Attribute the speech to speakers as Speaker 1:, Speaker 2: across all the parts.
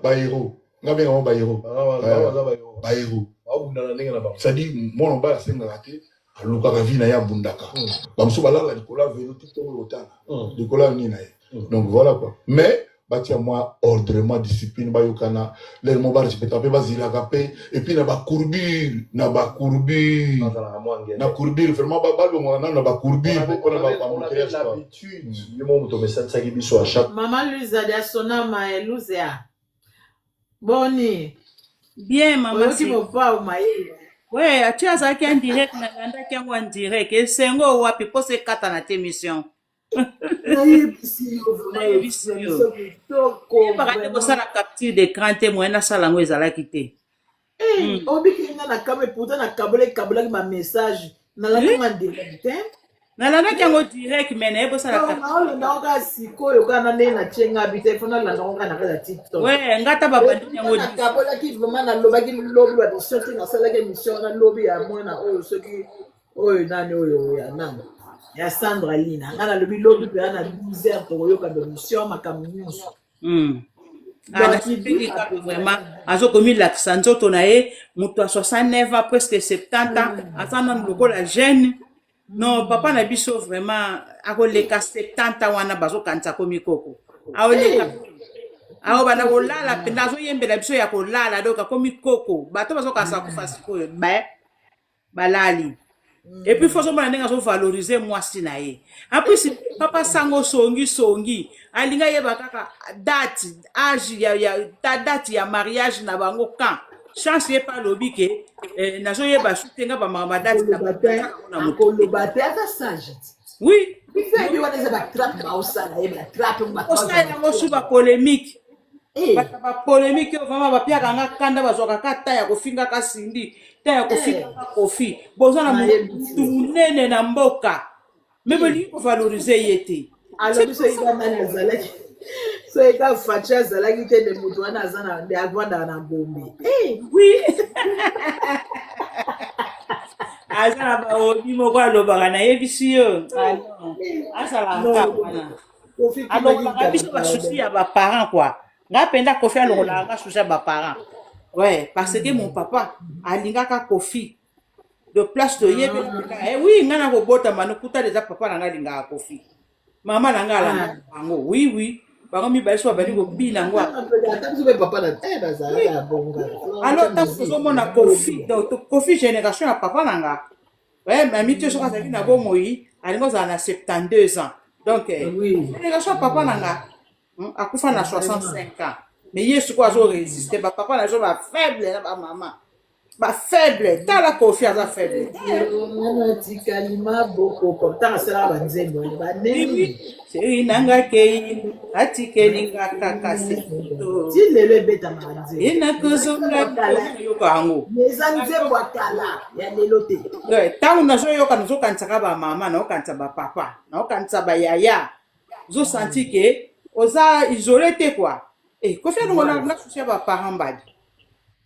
Speaker 1: Bahéros, nga benga bango bahéros. Bahéros, c'est-à-dire mwana mobali asengaka te, alukaka vie na ye, abundaka. Bamosusu balala likolo ya velo ti ntongo otala likolo ya nini na ye. Donc voilà quoi. Mais batia mwa ordre, mwa discipline, bayokana lere mo barespecta mpe bazelaka mpe. Et puis na bacourbure, na bacourbure, na courbure, vraiment balongwaka nano na bacourbure mpona baembouteillage.
Speaker 2: L'habitude, yo mo moto omesanisaki biso à chaque
Speaker 3: Mama Luiza de Sonama Eluzea. Boni.
Speaker 4: Bien, mama.
Speaker 3: Oyoki mopao mayele.
Speaker 4: We atie azalaki en direct, nalandaki yango en direct. Esengo wapi mposa ekatana te mission.
Speaker 3: Nayebisi yo vraiment.
Speaker 4: Nayebisi yo.
Speaker 3: Émission kitoko.
Speaker 4: Yebaka te kosala capture d'écran te, moyen nasala yango ezalaki te.
Speaker 3: Obiki nga na kamwe, pourtant nakabola ekabolaki bamessage, nalandi nga direct te.
Speaker 4: Nalandaki yango direct, mais nayebi kosala
Speaker 3: Donc naolanda ngo kaka sikoyo, kaka na ndenge natie nga bi te, fo nalanda ngo kaka na kati ya TikTok.
Speaker 4: We nga ta babandeli yango.
Speaker 3: Nakabolaki vraiment, nalobaki lobi bamission te, nasalaki émission wana lobi ya mwana oyo, soki oyo nani, oyo ya nani, ya Sandra Lina. Nga nalobi lobi mpenza na 12 heures tokoyoka bamission, makambo nyonso.
Speaker 4: Ah, nasepeli kaka vraiment, azokomilakisa nzoto na ye. Moto ya 69 ans, presque 70 ans, aza nanu lokola jeune. Non, papa na biso vraiment akoleka 70 ans wana, bazokanisa komi koko, aoleka, aobanda kolala mpenza, azoyembela biso ya kolala. Donc akomi koko, bato bazokanisa kufa sikoyo ba balali. Et puis faut ozomona ndenge azovalorize mwasi na ye. En plus papa sango songi songi alingi ayeba kaka date, age ya ta date ya mariage na bango. Quand chance ye mpe alobi ke nazoyeba su te, nga bamaka badate na
Speaker 3: Akoloba te.
Speaker 4: na motu.
Speaker 3: Akoloba te, aza sage. Biso wana eza batrape, baosala ye batrape.
Speaker 4: Osala yango su bapolémique, bato bapolémique oyo vraiment bapiaka nga kanda, bazwaka ka ta ya kofingaka Cindy, ta ya kofingaka Kofi. Boza na mutu monene na mboka, mais bolingi kovalorize ye te.
Speaker 3: Alobi soki ka nani azalaki, soki ka Fatshi azalaki te, nde moto wana aza na nde avandaka na Gombe.
Speaker 4: Oui, aza na baobi moko alobaka, nayebisi yo. Ah non, azalaka kaka wana.
Speaker 3: Kofi.
Speaker 4: Alongolaka biso basusi ya baparent quoi. Nga mpenza Kofi alongolaka nga susi ya baparent, ouais, parce que mon papa alingaka Kofi de place toyebi. Eh oui, nga na kobotama nokuta deja papa na nga alingaka Kofi, mama na nga alandaka bango. Oui, bango mibale so babandi kobina yango.
Speaker 3: Ata biso mpe papa na bazalaka ya bonga.
Speaker 4: Alors ntango tozomona Kofi, donc Kofi génération ya papa na nga, ouais, mami te, soki azalaki na bomoi alingi ozala na 72 ans. Donc génération ya papa na nga, akufa na 65 ans, mais ye sikoyo azoresiste. Bapapa na biso bafaible na bamama bafaible. Tala Kofi aza faible.
Speaker 3: Mwana atikali maboko ntango asalaka banzembo wana baneni.
Speaker 4: Chéri nanga kei, atikeli nga kaka seto.
Speaker 3: Ti lelo ebetamaka nzembo.
Speaker 4: Enakozonga yoka yango.
Speaker 3: Mais eza nzembo ya kala, ya lelo te.
Speaker 4: Ntango nazoyoka, nazokanisaka bamama, naokanisa bapapa, naokanisa bayaya. Ozosanti ke oza isolé te quoi. Kofi alongola nga susi ya baparent mbadi,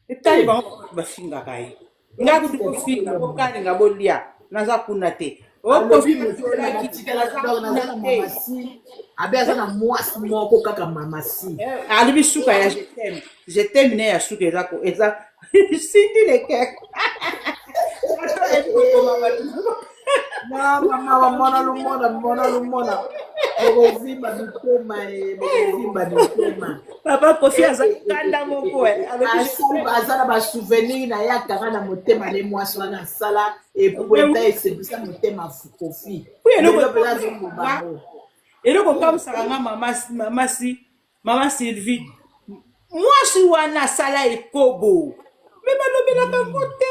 Speaker 4: etali bango bafingaka ye. Nga kutu kofinga, bokalinga, bolia, naza kuna te.
Speaker 3: Alobi naza na mamasi abe, aza na mwasi moko kaka, mamasi.
Speaker 4: Alobi suka ya je t'aime, je t'aime ne ya suka eza eza Cindy Le Cœur. Kokoma bato.
Speaker 3: Mama, mona lumona, mona lumona, bokovimba mitema e, bokovimba mitema.
Speaker 4: Papa Kofi aza kanda moko.
Speaker 3: Aza na basouvenir na ye, akanga na motema ne mwasi wana asala epweta esepisa motema Kofi. Lelo mpenza azoloba yango.
Speaker 4: Eloko okamisaka nga, mama Sylvie, mwasi wana asala ekobo, mais balobelaka yango te,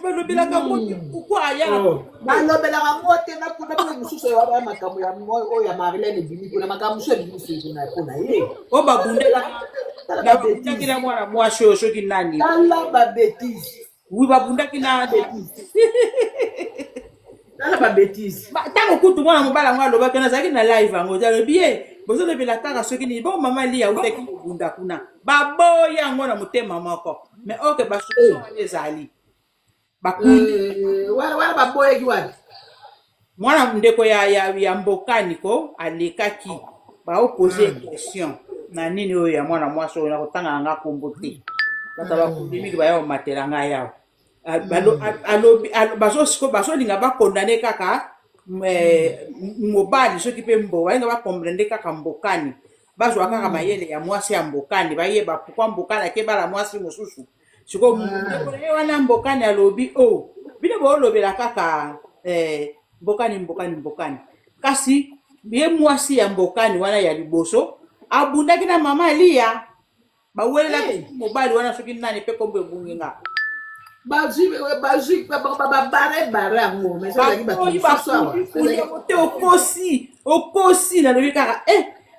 Speaker 4: balobelaka yango te. Pourquoi aya na
Speaker 3: Oh, balobelaka yango te na kuna mpe mosusu oyo ya makambo ya oyo ya Marlene ebimi kuna, makambo mosusu ebimisi kuna mpona ye.
Speaker 4: Oyo babundaki na mwana mwasi oyo, soki nani.
Speaker 3: Tala babêtises.
Speaker 4: Oui, babundaki na
Speaker 3: Tala babêtises.
Speaker 4: Ntango kutu mwana mobali yango alobaki, nazalaki na live yango, alobi ye bozolobela kaka soki nini. Bongo mama Lia autaki kobunda kuna, baboya yango na motema moko, mais oke basusu wana ezali bakundi.
Speaker 3: Wana baboyaki wapi?
Speaker 4: Mwana ndeko ya mbokani ko alekaki, baopose question. Na nini oyo ya mwana mwasi oyo nakotanga na nga kombo te. Bato ya bapolemike baya komatela ngai awa. Alobi bazo bazolinga bakondane kaka mobali soki mpe mbo balinga bakondane kaka mbokani bazwa kaka mayele ya mwasi ya mbokani bayeba pourquoi mbokani akebala mwasi mosusu. Sikoyo ndeko na ye wana mbokani alobi o oh, bino boolobela kaka mbokani mbokani mbokani, kasi ye mwasi ya mbokani wana ya liboso abundaki na mama Aliya, bawelelaki mobali wana soki nani mpe kombo ebungi nga.
Speaker 3: Bazwi bazwi babare bare yango mais ezalaki bato mosusu awa.
Speaker 4: Yango te, okosi okosi. Nalobi kaka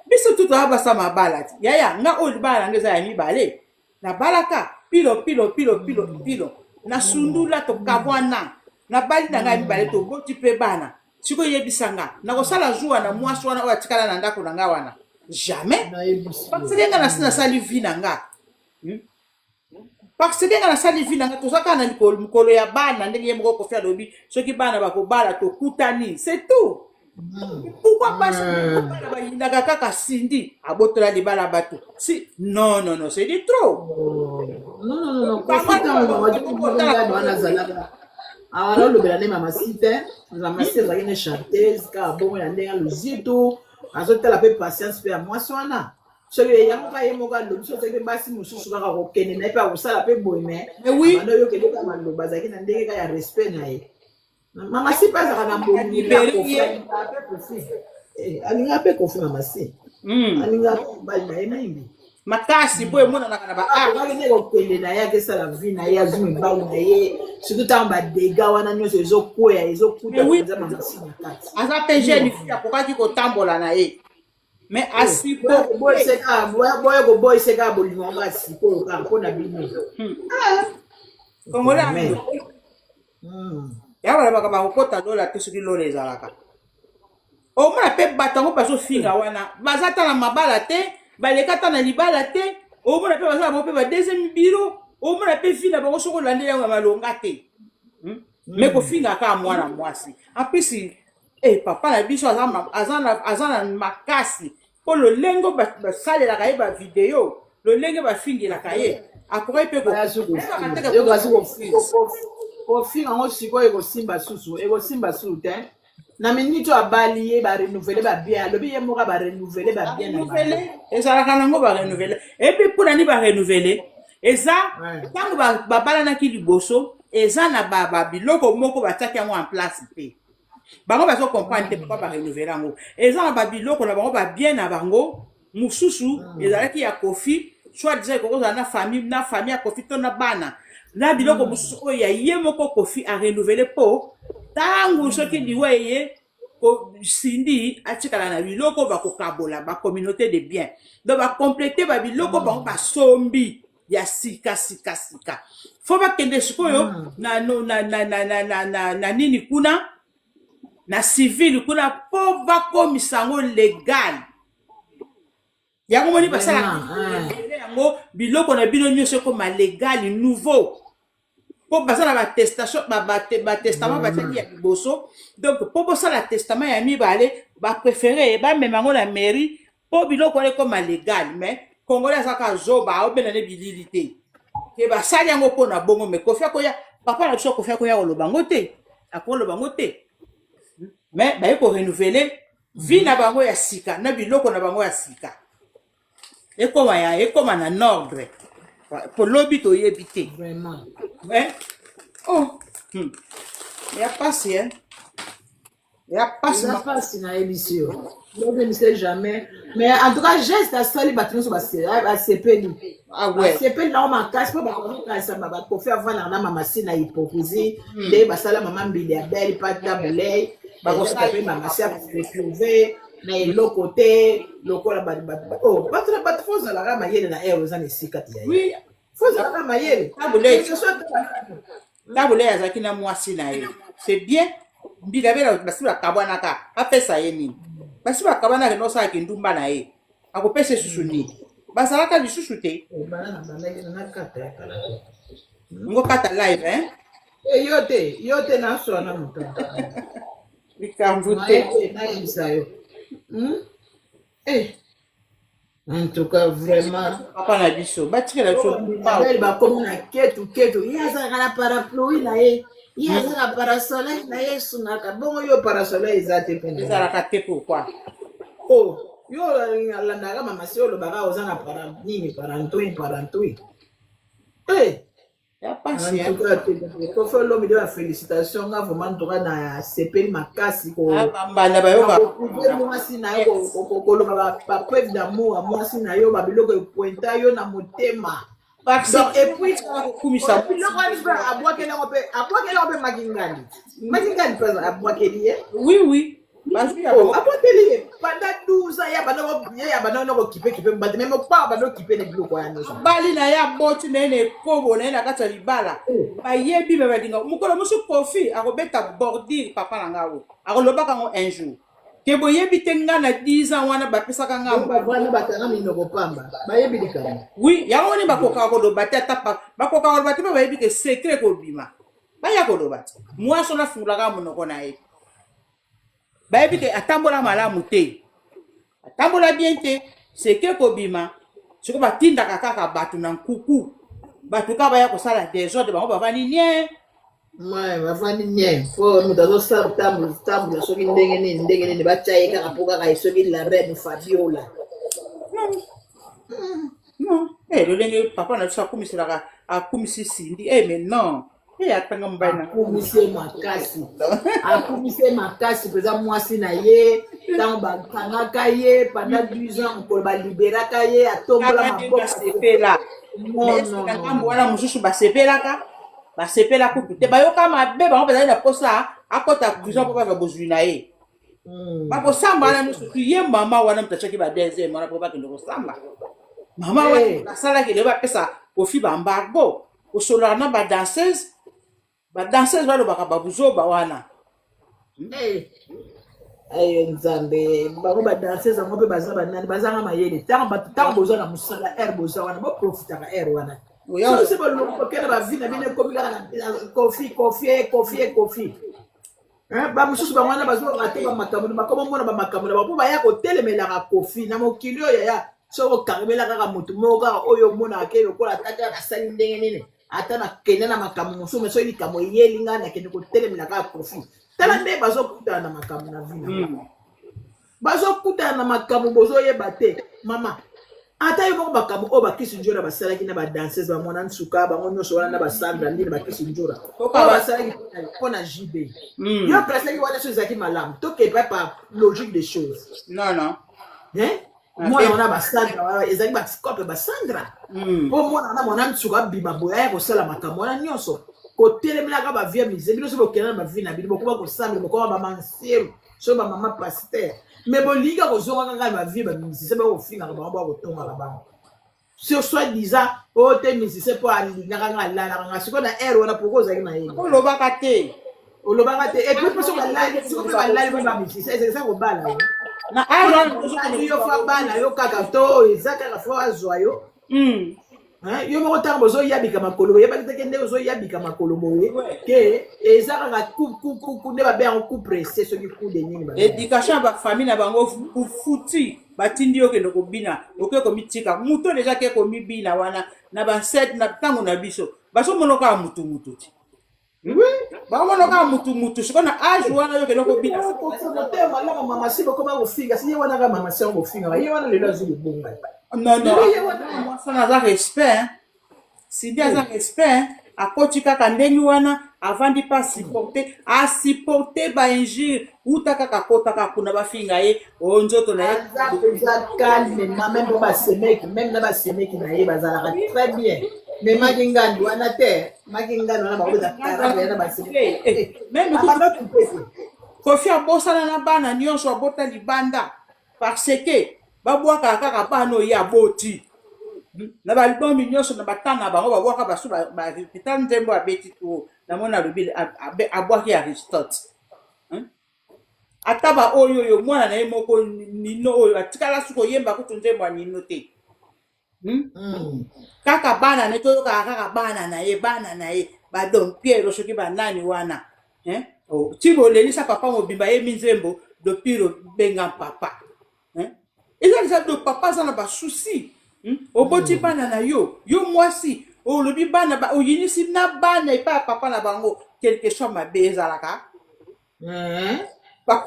Speaker 4: biso tu toya basa mabala ti yaya nga oyo libala nanga eza ya mibale, nabalaka pilo pilo pilo pilo pilo, nasundula, tokabwana, nabali na ngai ya mibale, toboti mpe bana. Sikoyo yebisa nga, nakosala zuwa na mwasi wana oyo atikala na ndako na nga wana? Jamais, parce que nga nasi nasali vie na nga, Parce que nga nasali vie na nga, toza kaka na mikolo ya bana. Ndenge ye moko Kofi alobi, soki bana bakobala, tokutani, c'est tout. Pourquoi basi bana bayindaka kaka Cindy abotola libala bato? Si non, non, non, c'est du trop.
Speaker 3: Non, non, non, non. Kofi ntango wana azalaka awa, naolobela nde mama si te. Mama si azalaki ne chanteuse kaka bongo ya ndenge ya luzitu, azotala mpe patience mpe ya mwasi wana. Soki yango kaka ye moko alobi, soki azalaki mpe basi mosusu kaka kokende na ye mpe akosala mpe boye, mais bando oyokende kaka maloba azalaki na ndenge kaka ya respect na ye. Mama si mpe azalaka na bolingo ya Kofi, alingaka mpe Kofi, alingaka mpe Kofi. Mama si alingaka mpe mobali na ye mingi.
Speaker 4: Makasi mpo emonanaka na ba
Speaker 3: akokaki nde kokende na ye, akesala vie na ye, azwi mibali na ye, surtout ntango badega wana nyonso ezokweya, ezokuta mpenza mama si na kati.
Speaker 4: Aza mpe jeune fille, akokaki kotambola na ye, mais asupporte.
Speaker 3: Boya koboyisa kaka bolingo yango ya sikoyo kaka mpona bino.
Speaker 4: Congolais ya balobaka bakokota lola te soki lola ezalaka. Omona mpe bato yango bazofinga wana, baza ata na mabala te, baleka ata na libala te. Omona mpe baza na bango mpe ba deuxième bureau. Omona mpe vie na bango, soki olandeli yango ya malonga te. Mais kofinga kaka mwana mwasi, en plus papa na biso aza na makasi mpo lolenge basalelaka ye bavideo, lolenge bafingelaka ye, akoki mpe.
Speaker 3: Kofinga yango sikoyo ekosimba susu, ekosimba susu te. Na miniti oyo abali ye, barenouveler babien, alobi ye moko barenouveler babien na
Speaker 4: bango. Ezalaka nango barenouveler. Et puis mpona nini barenouveler? Eza ntango babalanaki liboso, eza na babiloko moko batiaki yango en place te. Bango bazocomprendre te pourquoi barenouveler yango. Eza na babiloko na bango, babien na bango mosusu ezalaki ya Kofi, soit disant ekoki kozala na famille, na famille ya Kofi to na bana, na biloko mosusu oyo ya ye moko Kofi arenouveler, mpo ntango soki liwa eye, Cindy atikala na biloko, bakokabola bacommunauté de bien. Donc bacompléter babiloko bango basombi ya sika sika sika. Fo bakende sikoyo na, no, na, na, na, na, na, na, na nini kuna, na civile kuna, mpo bakomisa yango légal. Yango moni basalaka yango, biloko na bino nyonso ekoma légal, nouveau, mpo baza na batestation, batestament batiaki ya liboso. Donc mpo bosala testament ya mibale, bapréféré bamema yango na mairie mpo biloko wana ekoma légal. Mais Congolais aza kaka zoba, aobenda ne bilili te ke basali yango mpo na bongo. Mais Kofi akoya, papa na biso Kofi akoya koloba yango te, akoloba yango te. Mais baye korenouveler vie na bango ya sika na biloko na bango ya sika, ekoma ya ekoma na ordre, po lobi toyebi te.
Speaker 3: Vraiment.
Speaker 4: Eh? Oh. Ya pasi, eh? Ya pasi.
Speaker 3: Eza pasi, nayebisi yo. Donc ne sait jamais, mais en tout cas geste asali, bato nyonso basepeli.
Speaker 4: Ah ouais.
Speaker 3: Basepeli nango makasi, mpo bakokanisa bakofi avandaka na mama si na hypocrisie nde basala mama mbili ya bele pata bulei,
Speaker 4: Bakosala
Speaker 3: mpe mama si akoretrouve na eloko te lokola bato bato na bato. Fo ozalaka mayele na ere oza na esika te. Fo ozalaka mayele.
Speaker 4: Tabulei azalaki na mwasi na ye, c'est bien. Mbila bela basi bakabwanaka, apesa ye nini? Basi bakabwanaka, nosalaka ndumba na ye, akopesa lisusu nini? Bazalaka lisusu te. Ngo kata live, hein?
Speaker 3: Yo te, yo te, naswa na moto.
Speaker 4: Likambo te.
Speaker 3: Nayebisa yo. En tout cas, vraiment.
Speaker 4: Papa na biso batikela biso.
Speaker 3: Babeli bakomi na ketu ketu. Ye azalaka na parapluie na ye. Ye aza na parasoleil na ye esungaka. Bongo yo parasoleil eza te mpe.
Speaker 4: Ezalaka te pourquoi?
Speaker 3: Oh, yo alandaka mama si olobaka oza na para nini parantui parantui. Eh,
Speaker 4: Ya pasi.
Speaker 3: En tout cas, Koffi Olomide ba félicitation nga vraiment en tout cas na sepeli makasi ko
Speaker 4: bambanda bayoka
Speaker 3: mwasi na yo koloba ba preuve d'amour ya mwasi na yo, babiloko epointa yo na motema. Donc, et puis
Speaker 4: kokumisa
Speaker 3: biloko wana mpe abwakeli yango mpe, abwakeli yango mpe Makingandi, Makingandi mpe abwakeli ye.
Speaker 4: Oui, bazwi ya.
Speaker 3: Oh, abwakeli ye pendant 12 ans, ye ya banda kokipe kipe mbate, mais mokpa banda okipe na biloko wana nyonso.
Speaker 4: Bali na ye, aboti na ye na ekobo na ye na kati ya libala, bayebi me balinga. Mokolo mosusu Kofi akobeta bordure, papa na ngai oyo akolobaka yango un jour ke boyebi te, nga na 10 ans wana bapesaka nga.
Speaker 3: Bavanda bakanga minoko pamba, bayebi likambo.
Speaker 4: Oui, yango wani bakokaka koloba te, ata bakokaka koloba te mpe bayebi ke secret kobima, baya koloba te. Mwasi wana afungulaka monoko na ye, bayebi ke atambola malamu te, atambola bien te, seke kobima. Sikoyo batindaka kaka bato na nkuku, bato kaka baya kosala désordre, bango bavandi nie.
Speaker 3: Ouais, bavandi nie po moto azosala tambola tambola soki ndenge nini ndenge nini, batya ye kaka mpo kaka soki la reine Fabiola.
Speaker 4: Non, lolenge papa na biso akumiselaka, akumisi Cindy, mais non, atanga mobali na
Speaker 3: Akumisi ye makasi, akumisi ye makasi mpenza. Mwasi na ye, ntango bakangaka ye pendant 10 ans, mokolo baliberaka ye, atombola maboko.
Speaker 4: Basepela.
Speaker 3: Non, non,
Speaker 4: Na
Speaker 3: non.
Speaker 4: ngambo wana mosusu basepelaka, basepela kutu te, bayoka mabe. Bango bazali na posa akɔta prison mpo bazwa bozwi na ye. Bakosamba wana nyonso tu ye mama wana moto atiaki ba deuxième wana mpo bakende kosamba mama wana. Basalaki lelo bapesa Kofi baembargo kosololaka na badanseuse, badanseuse balobaka babuzoba wana.
Speaker 3: Ayo Nzambe, bango badanseuse yango mpe baza banani? Bazanga mayele. Ntango bato, ntango boza na mosala, aire boza wana, boprofitaka aire wana. Soki bolongo bokende, bavi na bino ekomi kaka na Kofi, Kofi, Kofi, Kofi. Bamosusu bango wana bazorate bamakambo, bakomomona bamakambo na bango mpo baya kotelemelaka Kofi. Na mokili oyo yaya, soki okangemela kaka motu moko kaka oyo omonaka ke lokola ata kaka nasali ndenge nini, ata nakende na makambo mosusu, me soki likambo eyeli ngai, nakende kotelemela kaka Kofi. Tala nde bazokutana na makambo na vi na bango, bazokutana na makambo bozoyeba te. Mama, ata yo moko, makambo oyo bakisi nzola basalaki na badanseuse, bamwana nsuka bango nyonso wana na basandra ndini, bakisi nzola oyo basalaki mpo na JB, yo plasaki wana so ezalaki malamu? Tokepa par logique des choses.
Speaker 4: Non, non.
Speaker 3: Hein? Mwana wana basandra wana ezalaki bascope basandra mpo mwana wana, mwana nsuka abima boye, aya kosala makambo wana nyonso, kotelemelaka bavie mise. Bino so bokenda na bavie na bino, bokoma kosambela, bokoma bamansiero, so bamama pasteur, mais bolingi kozonga kaka bavie bamusicien, bakofingaka bango, bakotongaka bango sur soi disant oyo te musicien mpo alingaka nga, alalaka nga. Sikoyo na aire wana, pourquoi ozalaki mayele?
Speaker 4: Olobaka te.
Speaker 3: Olobaka te. Et puis mpo soki balali, soki mpe balali mpe bamusicien, eza kobala yo.
Speaker 4: Na aire wana.
Speaker 3: Yo fo abala yo kaka to eza kaka fo azwa yo. Yo moko, ntango bozoyabika makolo, boyebaki teke nde ozoyabika makolo boye ke eza kaka coup nde babe yango, coup pressé, soki coup de nini.
Speaker 4: Éducation ya bafamille na bango futi, batindi yo okende kobina, oke komitika moto deja ke komibina wana na baset. Na ntango na biso bazomona kaka mutu mutu ti baomona kaka mutu mutu. Sikoyo na age wana yo okende kobina.
Speaker 3: Motema malamu, mama si bokoma kofinga si ye wana kaka, mama si yango bofingaka ye wana, lelo azwi libonga.
Speaker 4: Non, non, mwasi wana aza respect, Cindy aza respect. Akoti kaka ndenge wana, avandi mpe asupporte, asupporte bainjure uta kaka akotaka kuna, bafinga ye oyo nzoto na ye.
Speaker 3: Aza mpenza calme, même mpo basemeki, même na basemeki na ye bazalaka très bien, mais Maki Ngandi wana te, Maki Ngandi wana bakobeta karate na basemeki.
Speaker 4: Même Kofi abosana na bana nyonso abota libanda, parce que babwakaka kaka bana oyo aboti na baalbum nyonso na batanga na bango, babwaka basu barepeta nzembo abeti to namoni alobi abwaki Aristote. Ata baoyo oyo mwana na ye moko Nino oyo atikala su koyemba kutu nzembo ya Nino te. Kaka bana na ye, toyokaka kaka bana na ye, bana na ye badon Piero, soki banani wana. Oh, ti bolelisa papa mobimba, yembi nzembo Dopiro benga papa. Eza deja do papa aza na ba souci. Oboti bana na yo, yo mwasi olobi bana ba oyinisi na bana epai ya papa na bango quelque soit mabe ezalaka. Ba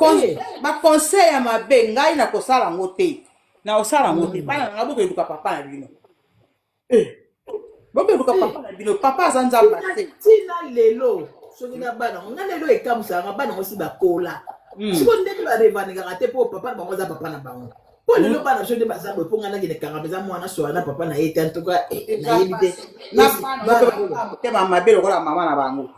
Speaker 4: conseil ya mabe ngai nakosala yango te. Nakosala yango te. Bana na ngai bokeluka papa na bino. Eh, bokeluka papa na bino. Papa aza nzambe te.
Speaker 3: Tina lelo soki na bana ngo nga lelo ekamwisaka nga bana ngo si bakola. Siko ndenge ba revendikaka te po papa na bango aza papa na bango. Po lelo bana biso nde baza boye po nga nakende kanga mpenza mwana sola na papa na ye te en tout cas nayebi te.
Speaker 4: Na bana motema mabe lokola mama na bango.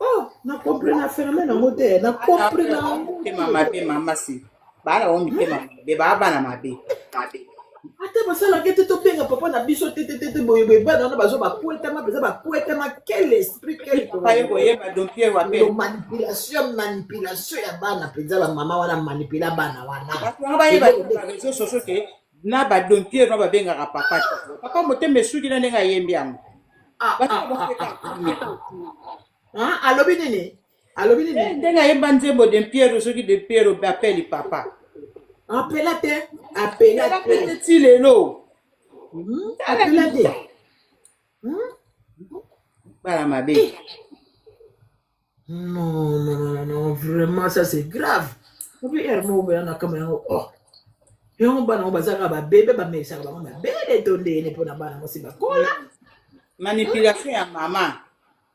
Speaker 3: Oh, na comprendre na phénomène yango te, na comprendre yango.
Speaker 4: Motema mabe mama si. Bana bango mitema mabe, baa bana mabe.
Speaker 3: Ata basalaka te tobenga papa na biso te te te te boye boye bana wana bazo bakwetama mpenza bakwetama quel esprit quel
Speaker 4: Papa ye koyeba Don Pierre Wapel.
Speaker 3: Manipulation manipulation ya bana mpenza ba mama wana manipula bana wana.
Speaker 4: Bato wana bayeba te ba réseaux sociaux ke na ba Don Pierre wana babengaka papa te. Papa motema esuki na ndenge ayembi yango. Bato bakeka kimia.
Speaker 3: Ah, alobi nini? Alobi nini?
Speaker 4: Eh, ndenge ayemba nzembo Don Pierre soki Don Pierre apeli papa.
Speaker 3: Apela te, apela
Speaker 4: te. Te ti lelo.
Speaker 3: Apela te.
Speaker 4: Bana mabe.
Speaker 3: Non, non, non, non, vraiment ça c'est grave. Obi heure moko boya na kama yango oh. Yango bana ngo bazaka ba bebe ba melisaka bango mabele to ndene pona bana ngo si bakola.
Speaker 4: Manipulation ya mama.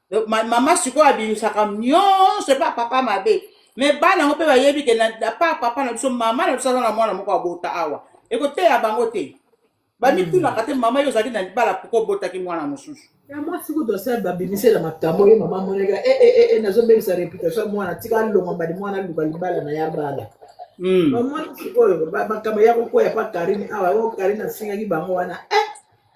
Speaker 4: Donc, mama sikoyo abimisaka nyonso epa papa mabe. Mais bana yango mpe bayebi ke na pa papa na biso mama na biso aza na mwana moko abota awa. Ekoteya bango te. Bamitunaka te mama yo ozalaki na libala pourquoi obotaki mwana mosusu.
Speaker 3: Ya mwasi kutu asala babimisela makambo ye mama amonaka e e e nazobebisa réputation ya mwana tika alongwa mbadi mwana aluka libala na ye abala. Bamwana sikoyo makambo ya kokwea pa Karine awa oyo Karine afingaki bango wana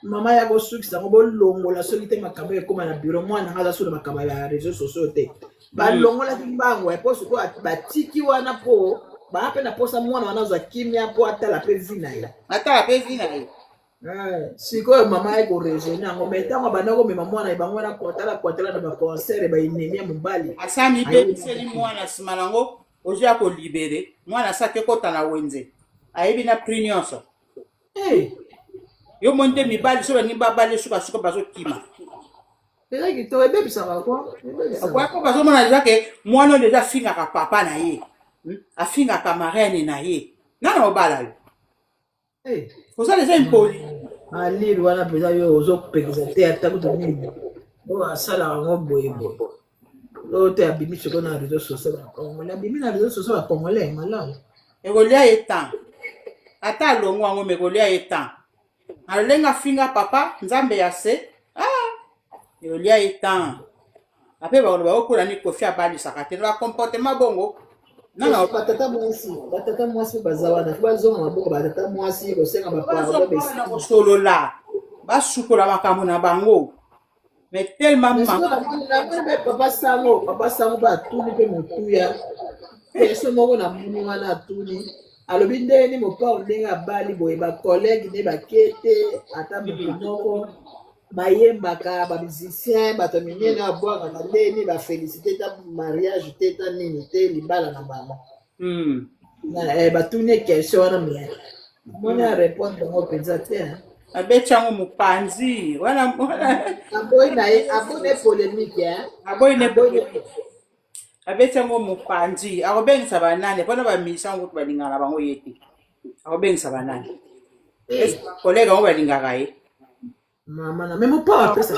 Speaker 3: mama ya kosukisa yango bolongola soki te makambo ekóma na bureau mwana nga aza so na makambo ya réseaux sociaux te. Balongolaki mbango ya po sikoyo batiki wana po baa mpe na posa mwana wana azwa kimia po atala mpe vie na ye.
Speaker 4: Atala mpe vie na ye.
Speaker 3: Sikoyo mama aye koraisonne yango mais ntango abanda komema mwana ye bango wana kwatala kwatala na baconcert baennemi ya mobali.
Speaker 4: Asami bebiseli mwana nsima nango ozwi ya kolibere mwana asaki ekota na wenze ayebi na prix nyonso. Yo moni te mibali so balingi babali sukasuka bazokima.
Speaker 3: Eza kitoko ebebisaka kwa.
Speaker 4: Ebebisaka. Bazomona deja ke mwana oyo deja afingaka papa na ye. Afingaka marraine na ye. Nana obala yo. Oza deja impoli.
Speaker 3: Alili wana mpenza yo ozopekisa te ata kutu nini. Oyo asalaka yango boye boye. Oyo te abimi sikoyo na réseaux sociaux ba Congolais. Abimi na réseaux sociaux ba Congolais malamu.
Speaker 4: Ekolia ye temps. Ata alongwa yango mais ekolia ye temps. Alenga finga papa nzambe ya se. Ah! Ekolia ye temps. Ape bakoloba okola ni Kofi abalisaka te. Ba comportement bongo.
Speaker 3: Nana batata mwasi, batata mwasi baza wana, bazonga maboko batata mwasi kosenga ba pardon
Speaker 4: besi. Kosolola, basukola makambo na bango. Mais tellement
Speaker 3: mama. Papa Sango, papa Sango ba atuni pe motuya. Question moko na moni wana atuni. Alobi ndenge nini mopao ndenge abali boye ba collègue ne bakete ata moto moko bayembaka ba musicien bato minene abwakaka ndenge nini ba félicité ta mariage te ta nini te libala na bango. Batuni question wana mais moni a répondre bango mpenza te.
Speaker 4: Abeti yango mopanzi wana
Speaker 3: aboyi na ye aboyi ne polémique hein.
Speaker 4: Aboyi ne polémique. Abeti yango mopanzi akobengisa banani mpona bamisa yango kutu balingaka na bango ye te. Akobengisa banani. Collègue yango balingaka ye.
Speaker 3: Mama na mais mopao apesa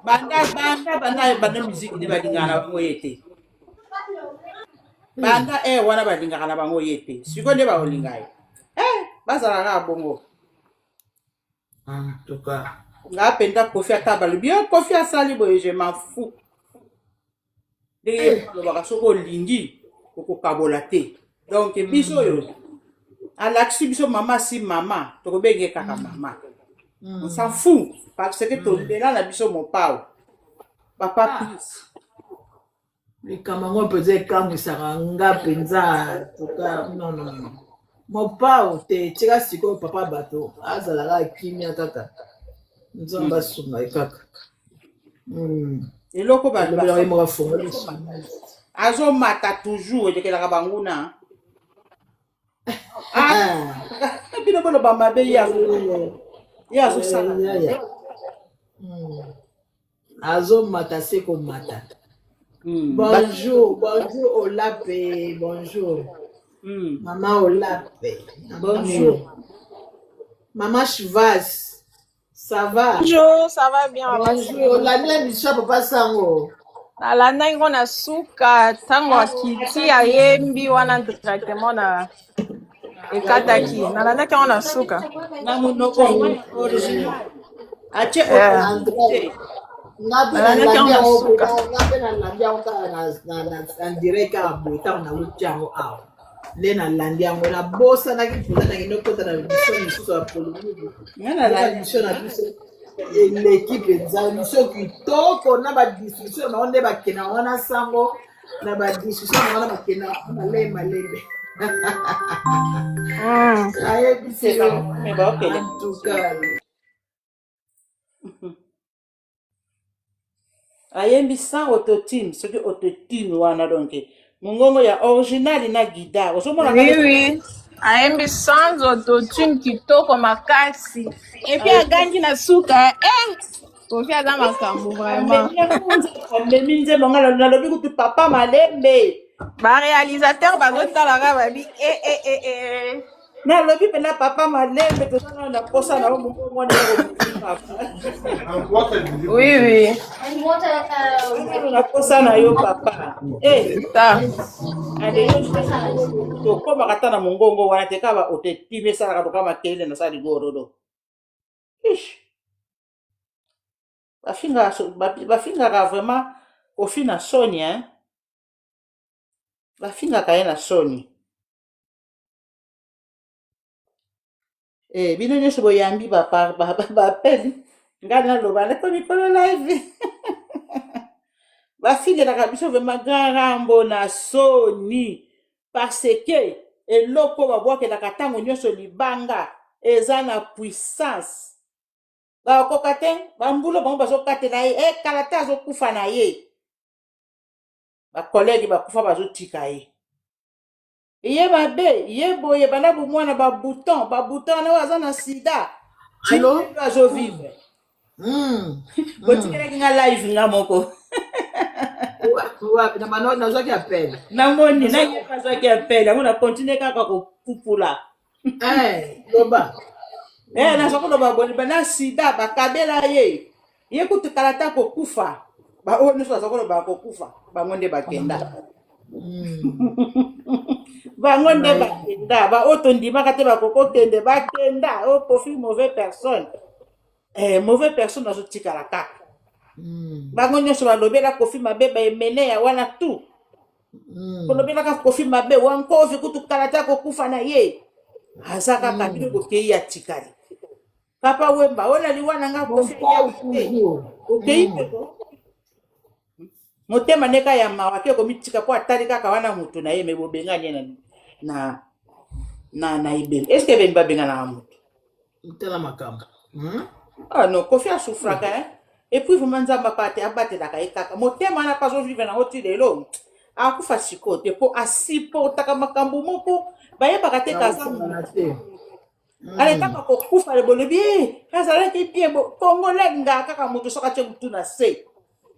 Speaker 4: banda banda banda banda musique nde balingaka na bango ye te. Banda wana balingaka na bango ye te. Sikoyo nde bakolinga ye. Bazalaka kaka bongo.
Speaker 3: En tout cas.
Speaker 4: Nga mpenza Kofi ata balobi yo Kofi asali boye je m'en fous. Ndenge alobaka soki olingi okokabola te. Donc biso oyo alakisi biso mama si mama tokobenge kaka mama. On s'en fout parce que tolela na biso mopao. Papa please.
Speaker 3: Likambo yango mpenza ekamwisaka nga mpenza tuka non non non. Mopao te tika sikoyo papa bato azalaka kimia kaka. Nzambe asunga ye kaka.
Speaker 4: Eloko ba azomata toujours elekelaka banguna. Ah, bino boloba mabe ye ye azosala.
Speaker 3: Azomata se komata. Bonjour, bonjour Olape, bonjour. Mama Olape.
Speaker 4: Bonjour.
Speaker 3: Mama Chivas, ça va?
Speaker 5: Bonjour, ça va bien.
Speaker 3: Bonjour, olandi émission Papa Sango.
Speaker 5: Nalandaki ngo na suka ntango akiti ayembi wana directement na ekataki, nalandaki yango na suka.
Speaker 4: Na monoko original atie.
Speaker 3: Nga mpe nalandi yango, nga mpe nalandi yango kaka na direct kaka boye. Ntango nauti yango awa nde nalandi yango, nabosanaki mpenza, nakende okota na émission mosusu ya polémique. Émission na biso eleki mpenza, émission kitoko na badiscussion nango nde bakenda wana sango na badiscussion na wana bakenda malembe malembe. Ayebisi yo en tout cas.
Speaker 4: Ayembi sans autotune, soki autotune wana, donc mongongo ya original na guitare ozomona.
Speaker 5: Oui, ayembi sans autotune, kitoko makasi, et puis agangi na suka. Eh, Kofi aza makambo vraiment.
Speaker 4: Amemi nzembo, nga nalobi kutu papa malembe.
Speaker 5: Baréalisateur bazotalaka babi e e e e.
Speaker 4: Nalobi mpena papa malembe, toza nano na posa na yo, mongongo wana.
Speaker 5: Oui.
Speaker 4: Nano na posa na yo papa.
Speaker 5: Ta.
Speaker 4: Tokomaka ata na mongongo wana te, kaka baautotunes esalaka loka makelele na sala ligorodo. Ish. Bafingaka vraiment Kofi na soni, hein? Bafingaka ye na soni. Eh, bino nyonso boyambi bapele, ngai naloba nako mikolo live bafingelaka biso vraiment grand Rambo na soni, parce que eloko babwakelaka ntango nyonso libanga eza na puissance. Bakoka te, bambulo bango bazokatela ye e kala te, azokufa na ye, bacollègues bakufa, bazotika ye ye mabe ye boye banda bomwana, babouton babouton wana oyo aza na sida.
Speaker 3: Allo?
Speaker 4: Azovivre. Botikelaki nga live nga moko.
Speaker 3: Wapi na mano nazwaki appel.
Speaker 4: Namoni naye azwaki appel yango, na continue kaka kopupula.
Speaker 3: Eh, loba.
Speaker 4: Eh, naza koloba boye, bana sida bakabela ye, ye kutu kala ta kokufa. Baoyo nyonso baza koloba kokufa, bango nde bakenda, bango nde bakenda. Baoyo tondimaka te bakokokende, bakenda. Oyo Kofi mauvais personne, eh, mauvais personne azotikala kaka. Bango nyonso balobela Kofi mabe, baemene ya wana tout. Kolobelaka Kofi mabe wankovi kutu kala te akokufa na ye, aza kaka. Bino bokei, atikali. Papa Wemba oyo nali wana nga Kofi ayaki te, okei mpe motema ndeka ya mawa te, komitika mpo atali kaka wana motu na ye. Me bobengani ye na ebembe. Est ce que ebembe babenganaka motu?
Speaker 3: Tala makambo.
Speaker 4: Ah non, Kofi asouffraka, hein? Et puis vraiment Nzambe apate abatelaka ye kaka motema wana mpe azovivre nango ti lelo. Akufa sikoyo te mpo asupportaka makambo moko bayebaka te kaza
Speaker 3: Nakosangana te.
Speaker 4: Ale ntango akokufa, bolobi "Eh, azalaki bien." Congolais nga kaka moto soki atie motu na se,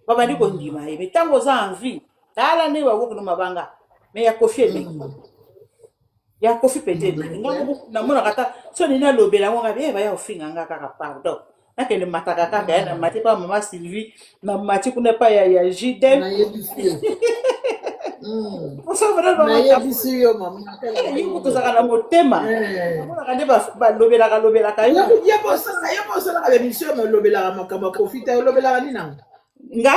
Speaker 4: babandi kondima ye. Me ntango oza en vie, tala ndenge baboki no mabanga. Me ya Kofi eleki, ya Kofi pete eleki. Nga moko namonaka ata so nini alobela yango, nga baya kofinga nga kaka. Pardon, nakende mataka kaka ya na mati pa mama Sylvie, na mati kuna epai ya Jidem.
Speaker 3: Nayebisi yo. Nayebisi yo mama.
Speaker 4: Yo tozalaka na motema, namonaka nde balobelaka lobelaka yo.
Speaker 3: Ye bosalaka baémission, olobelaka makambo ya Kofi te, olobelaka nini yango?
Speaker 4: Nga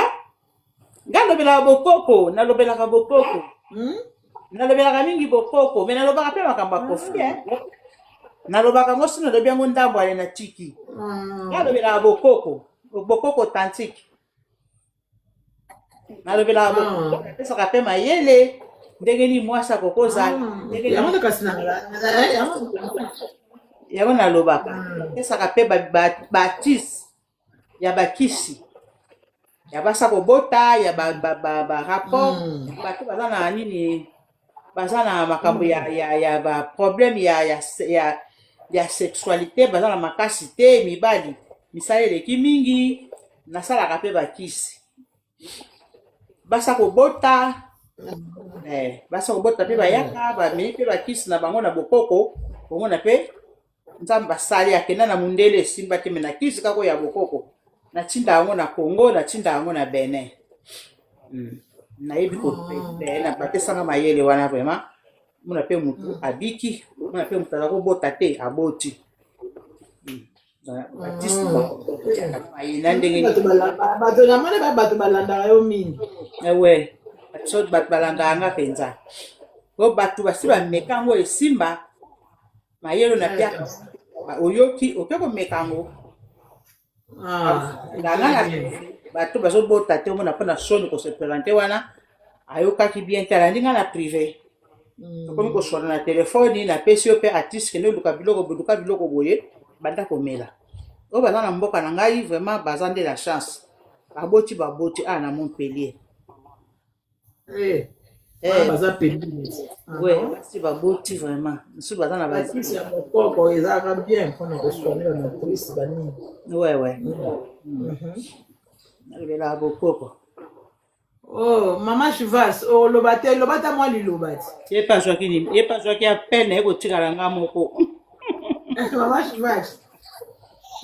Speaker 4: nalobelaka bokoko, nalobelaka bokoko. Nalobelaka mingi bokoko, me nalobaka mpe makambo ya Kofi, eh. Nalobaka yango so nalobi yango ndambo ale na tiki. Nga nalobelaka bokoko, bokoko authentique. Nalobelaka bokoko, napesaka mpe mayele ndenge nini mwasi akokozala, ndenge
Speaker 3: Yango nde kasi yango.
Speaker 4: Yango nalobaka, napesaka mpe batise ya bakisi ya basa kobota ya barapport, bato baza na nini. Baza na makambo ya ba problème ya sexualité, baza na makasi te, mibali misala eleki mingi. Nasalaka mpe bakisi, basa kobota, basa kobota mpe bayaka, bameli mpe bakisi na bango na bokoko. Omona mpe Nzambe asali, akenda na mundele, esimba te, me na kisi kaka oyo ya bokoko, natinda yango na Congo, natinda yango na Benin. Nayebi na bapesanga mayele wana vraiment. Mona mpe motu abiki, mona mpe motu aza kobota te, aboti. Batisi na ndenge.
Speaker 3: Bato namoni, bato balandaka yo mingi.
Speaker 4: We, so bato balandaka nga mpenza, po bato basi bameka yango, esimba. Mayele na piaka, oyoki, oke komeka yango. Nganga na bato bazobota te, omona mpona soni kose présenter wana, ayokaki bien te, alandi nga na privé, tokomi koswana na telefoni. Napesi yo mpe artiste, kende oluka biloko, boluka biloko boye, banda komela. Oyo baza na mboka na ngai vraiment baza nde na chance, baboti, baboti awa na Montpellier.
Speaker 3: Baza pembeni.
Speaker 4: We, basi baboti vraiment, mosusu baza na
Speaker 3: bakisi ya mokoko, ezalaka bien mpona kosoigner bamatrice banini.
Speaker 4: We, nalobelaka bokoko.
Speaker 3: Oh, mama Chivas, oloba te, loba ta mwa liloba ti.
Speaker 4: Ye mpe azwaki nini? Ye mpe azwaki appel na ye, kotikala nga moko.
Speaker 3: Mama Chivas,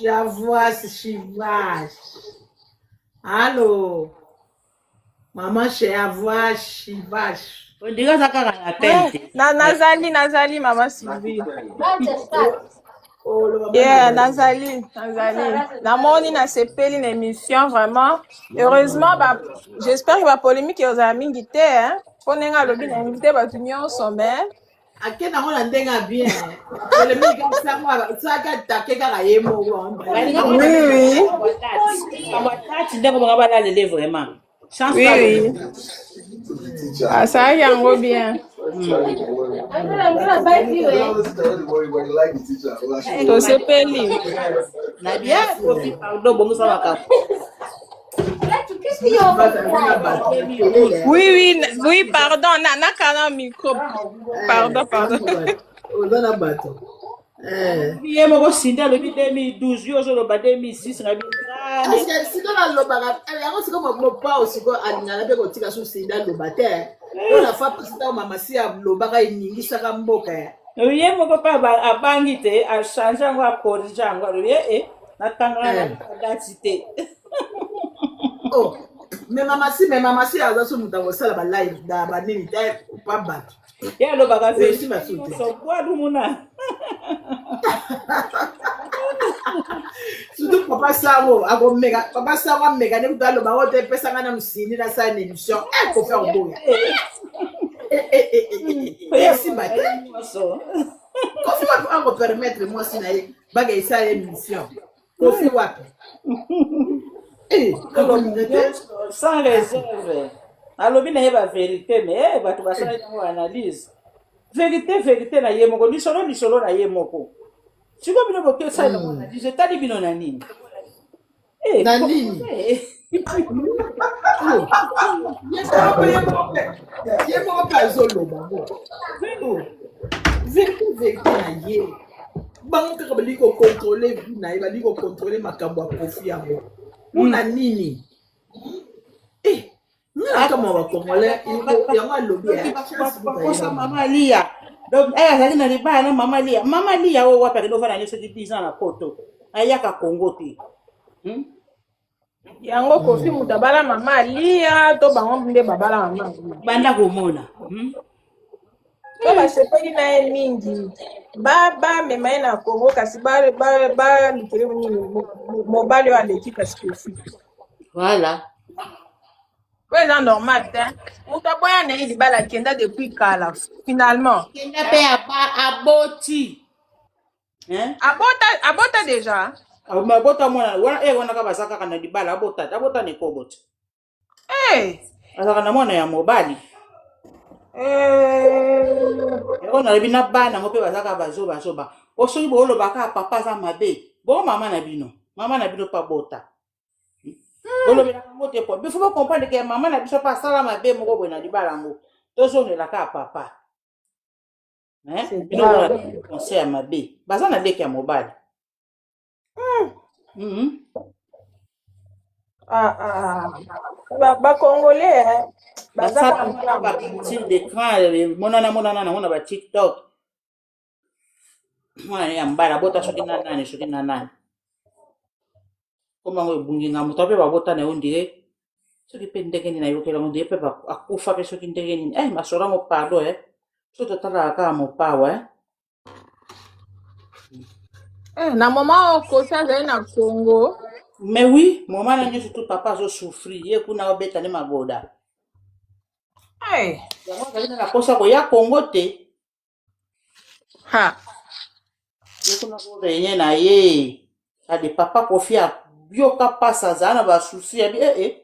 Speaker 3: Chavas, Chivas, allo, mama Chavas, Chivas.
Speaker 4: Ondika aza kaka na appel te.
Speaker 5: Na nazali, nazali, mama Sylvie. Yeah, nazali, nazali. Namoni, nasepeli na émission vraiment. Heureusement, ba, j'espère que ba polémique ezala mingi te, hein. Mpo ndenge alobi na invité bato nyonso, mais
Speaker 3: Ake nango na ndenge ya bien, polémique sango saka atake kaka ye moko.
Speaker 5: Oui.
Speaker 4: Tati ndenge bango balalele vraiment chance.
Speaker 5: Oui. Asalaki yango bien. Tosepeli.
Speaker 4: Na bien, Kofi, pardon, bongisa makambo.
Speaker 5: Oui, pardon, na nakana micro. Pardon, pardon.
Speaker 3: Oza na bato.
Speaker 4: Ye moko Sindi alobi 2012, yo ozoloba 2006, ngabi.
Speaker 3: Siko nalobaka yango, siko mopao, siko alingaka mpe kotika so Sindi aloba te, mpo na fa mpasi ntango mama si alobaka, eningisaka mboka.
Speaker 4: Ye moko mpe abangi te, achange yango, acorrige yango, alobi e nakangaka na date te.
Speaker 3: Oh, mais mama si aza so moto akosala balive na banini te, pa bato.
Speaker 4: Ye alobaka bwalumuna.
Speaker 3: Surtout papa Sango akomeka, papa Sango ameka nde kutu aloba oyo te, epesanga na mosindi, nasala na émission e Kofi akoboya, esimba te. Kofi wapi akopermettre mwasi na ye baka esala émission? Kofi wapi akolinga te.
Speaker 4: Sans réserve alobi na ye bavérité, mais bato basala yango analyse, vérité, vérité na ye moko, lisolo, lisolo na ye moko. Sikoyo bino bokesala yango analyse, etali bino na nini?
Speaker 3: Na nini? Ye moko mpe azoloba ngo vérité, vérité na ye. Bango kaka balingi kocontrôler vie na ye, balingi kocontrôler makambo ya Kofi yango mpona nini? Nga kama bacongolais yango alobi.
Speaker 4: Bakosa mama Lia, donc ay azali na libala na mama Lia. Mama Lia oyo wapi? Akende ovanda nyonso 10 ans na Poto, ayaka Congo te.
Speaker 5: Yango Kofi moto abala mama Alia to bango nde babala mama Alia?
Speaker 4: Banda komona.
Speaker 5: To basepeli na ye mingi, bamema ye na Congo, kasi balukeli nini mobali oyo aleki, kasi Kofi.
Speaker 4: Voilà.
Speaker 5: Po eza normal te, moto aboya na ye libala, akenda depuis kala finalement.
Speaker 4: Akenda mpe aboti.
Speaker 5: Abota, abota déjà.
Speaker 4: Abota mwana wana e wana kaka, baza kaka na libala, abota, abota na ekobo te.
Speaker 5: Hey.
Speaker 4: Azalaka na mwana ya mobali. Yango nalobi na bana yango mpe baza kaka bazobazoba. Po soki booloba kaka papa aza mabe, bo mama na bino, mama na bino mpe abota, bolobelaka yango te. Po bifo bocomprendre ke mama na biso mpe asala mabe moko boye na libala yango, tozongela kaka papa. Hein?
Speaker 5: C'est
Speaker 4: Bino wana
Speaker 5: grave.
Speaker 4: conseil ya mabe. Baza na leki ya mobali.
Speaker 5: Ah, ah. Ba, ba Congolais, hein. Baza
Speaker 4: Basala
Speaker 5: kaka
Speaker 4: mona ba
Speaker 5: ngambo.
Speaker 4: capture d'écran monana monana nango na ba TikTok. Mwana ya mobali abota soki na nani soki na nani. Koma ngo ebungi nga moto ape babota na yo ndire soki mpe ndenge nini ayokela ngo ndire mpe akufa mpe soki ndenge nini eh masolo yango pardon eh so totalaka kaka mopawa eh.
Speaker 5: Eh, na moment oyo Koffi azali na Congo.
Speaker 4: Mais oui, moment na nyonso tout papa azo souffrir ye kuna obeta ne magoda.
Speaker 5: Hey.
Speaker 4: Yango azali na posa koya Congo te.
Speaker 5: Ha.
Speaker 4: Ye kuna ko renye na ye. Ade papa Koffi ayoka pasi azala na ba souci ya bi eh eh.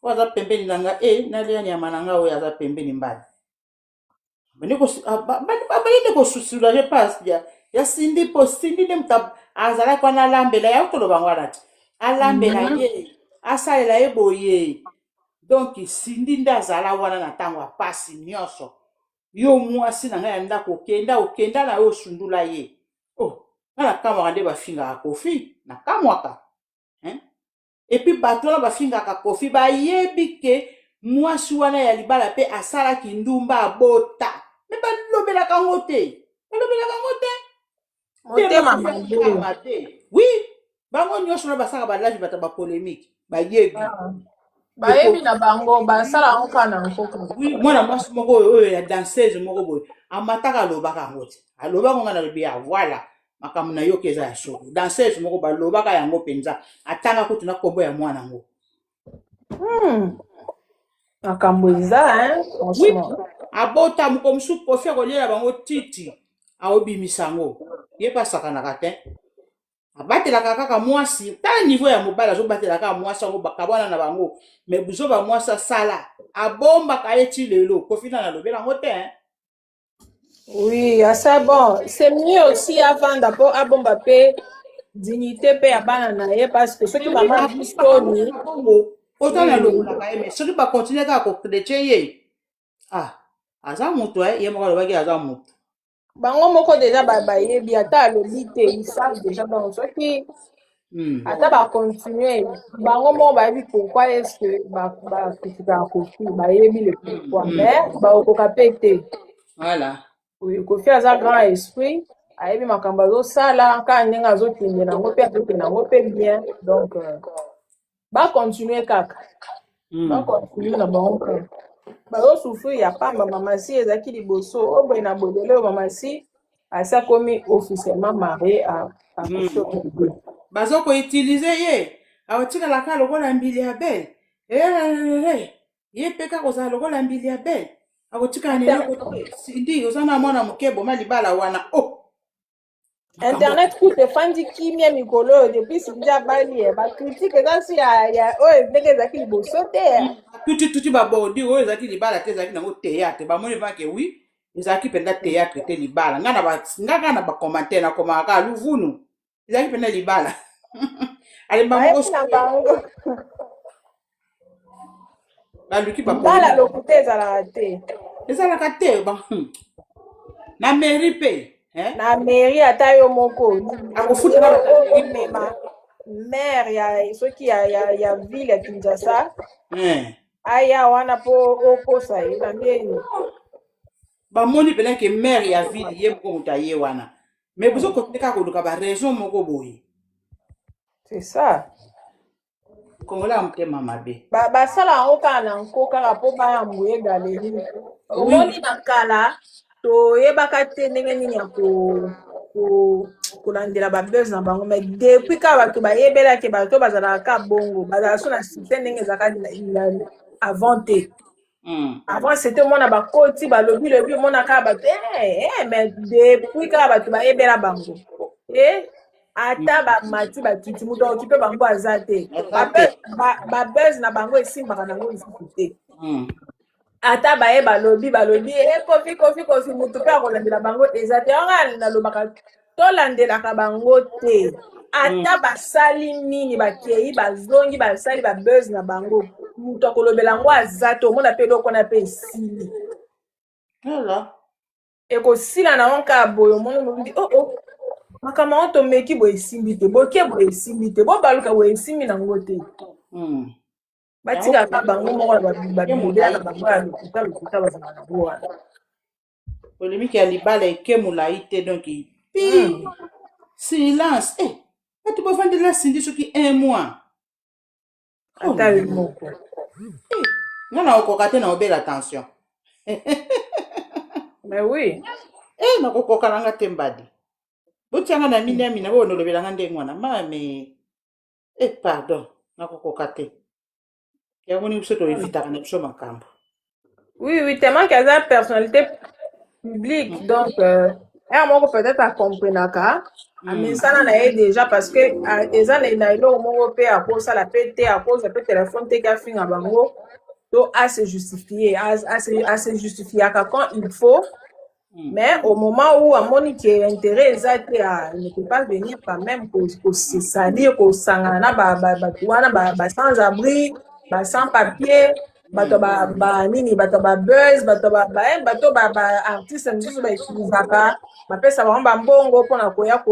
Speaker 4: Oyo aza pembeni na nga eh nalia nyama na nga oyo aza pembeni mbali. Bandi ko bandi nde kosoulage pasi ya ya Cindy mpo Cindy nde moto azalaki wana alambela ye akoloba yango wana te alambela ye asalela ye boye donc Cindy nde azala wana na ntango ya pasi nyonso yo mwasi na ngai ya ndako okenda okenda na yo osundula ye oh nga nakamwaka nde bafingaka Koffi nakamwaka hein? Et puis bato wana bafingaka Koffi bayebi ke mwasi wana ya libala mpe asalaki ndumba abota me balobelaka yango te balobelaka yango te.
Speaker 5: Motema mabe.
Speaker 4: Mabe oui bango nyonso wana basalaka balage bato ba polémique bayebi.
Speaker 5: Bayebi na bango basala yango kaka na nkoka.
Speaker 4: Oui mwana mwasi moko oyo oyo ya danseuse moko boye amataka alobaka yango te alobaka ngo nalobi ya voilà makambo na yoki eza ya solo danseuse moko balobaka yango mpenza atanga kutu na kombo ya mwana yango.
Speaker 5: Makambo eza hein,
Speaker 4: oui
Speaker 5: franchement.
Speaker 4: Abota moko mosusu Koffi akoliela bango titi aobimisa yango ye mpe asakanaka te abatelaka kaka mwasi tala niveau ya mobali azobatela kaka mwasi yango bakabwana na bango me buzoba mwasi asala abombaka ye ti lelo Koffi nana alobela yango te hein.
Speaker 5: Oui, ah, ça bon. C'est mieux aussi avanda po abomba pe dignité pe ya bana na ye parce que soki mama
Speaker 4: soni bongo otala alongolaka ye mais soki bakontinue kaka kochrétien ye ah aza moto ye moko alobaki aza moto.
Speaker 5: Bango moko déjà bayebi ata alobi te ils savent déjà donc soki ata bacontinue bango moko bayebi pourquoi est-ce que bakritikaka Koffi bayebi le pourquoi mais bakokoka mpe te.
Speaker 4: Voilà.
Speaker 5: Oui, Koffi aza grand esprit ayebi makambo azosala kaka ndenge azokende nango mpe azokende yango mpe bien donc bacontinue kaka bacontinue na bango kaka bazosouffrir ya pamba. Mama si ezalaki liboso oyo boye na boye lelo oyo mama si asi akomi officiellement marié à Koffi Olomide.
Speaker 4: Baza koutiliser ye akotikalaka lokola mbili ya bele ye mpe kaka kozala lokola mbili ya bele akotikala na eloko te Cindy oza na mwana moke boma libala wana oh
Speaker 5: Internet kutu efandi kimia mikolo oyo depuis Cindy abali ye bacritique eza si ya oyo ndenge ezalaki liboso te.
Speaker 4: Tuti tuti babodi oyo ezalaki libala te ezalaki nango théâtre bamoni vake oui ezalaki mpenza théâtre te libala nga na nga kaka na bacommentaire nakomaka kaka luvunu ezalaki mpenza libala alemba moko.
Speaker 5: Bayebi na bango.
Speaker 4: Baluki.
Speaker 5: Libala lokuta ezalaka te.
Speaker 4: Ezalaka te na mairie mpe eh?
Speaker 5: Na mairie ata yo moko
Speaker 4: akofuta na
Speaker 5: omema maire ya soki ya ville ya Kinshasa aya wana mpo okosa ye na ndeni.
Speaker 4: Bamoni mpena ke maire ya ville ye moko moto aye wana mais bozokontinue kaka koluka baraison moko boye.
Speaker 5: C'est ça.
Speaker 4: Kongola ya motema mabe.
Speaker 5: Basala yango kaka na nko kaka mpo bayambuye galerie omoni na kala toyebaka te ndenge nini ya kolandela babuzz na bango mais depuis kaka bato bayebelaki bato bazalaka kaka bongo bazala so na succès ndenge ezalaka avant te. Avant c'était omona bakoti balobi lobi omona kaka bato mais depuis kaka bato bayebela bango e ata bamati bakiti moto aokipe bango aza te.
Speaker 4: Aza te.
Speaker 5: Babuzz na bango esimbaka nango lisusu te. Ata baye balobi balobi e Koffi Koffi Koffi motu mpe akolandela bango eza te yango nalobaka tolandelaka bango te ata basali nini bakei bazongi basali babuzz na bango moto akolobela yango aza te omona mpe eloko wana mpe esili.
Speaker 4: Voilà.
Speaker 5: Ekosila na ngo kaka boye, omoni olobi oh oh, makambo yango tomeki boye esimbi te, boke boye esimbi te, bobaluka boye esimbi nango te. Batikaka bango moko na babilobela na bango ya lokuta lokuta bazala na bo wana.
Speaker 4: Polémique ya libala eke molai te, donc pi silence. Eh, bato bavandela Cindy soki un mois.
Speaker 5: Ata yo moko.
Speaker 4: Eh, nga na okoka te, na obela tension.
Speaker 5: Mais oui.
Speaker 4: Eh, nakokoka nanga te, mbadi. Botianga na mini amina boyo nolobelanga ndenge wana mame. Eh, pardon, nakokoka te. Yango nini, biso toevitaka na biso makambo.
Speaker 5: Oui, tellement qu'elle a personnalité publique, donc elle moko peut-être acomprenaka amesana na ye déjà, parce que eza na eloko moko mpe akosala mpe te, akozwa mpe telefone te, afinga bango to ase justifier, ase justifiaka quand il faut. Mais au moment où amoni ke intérêt eza te, ne peut pas venir quand même kose salir, kosangana na bato wana, ba sans abri, ba sans papier, bato banini, bato ba buzz, bato bato ba artiste mosusu bautilisaka, bapesa bango bambongo mpona koya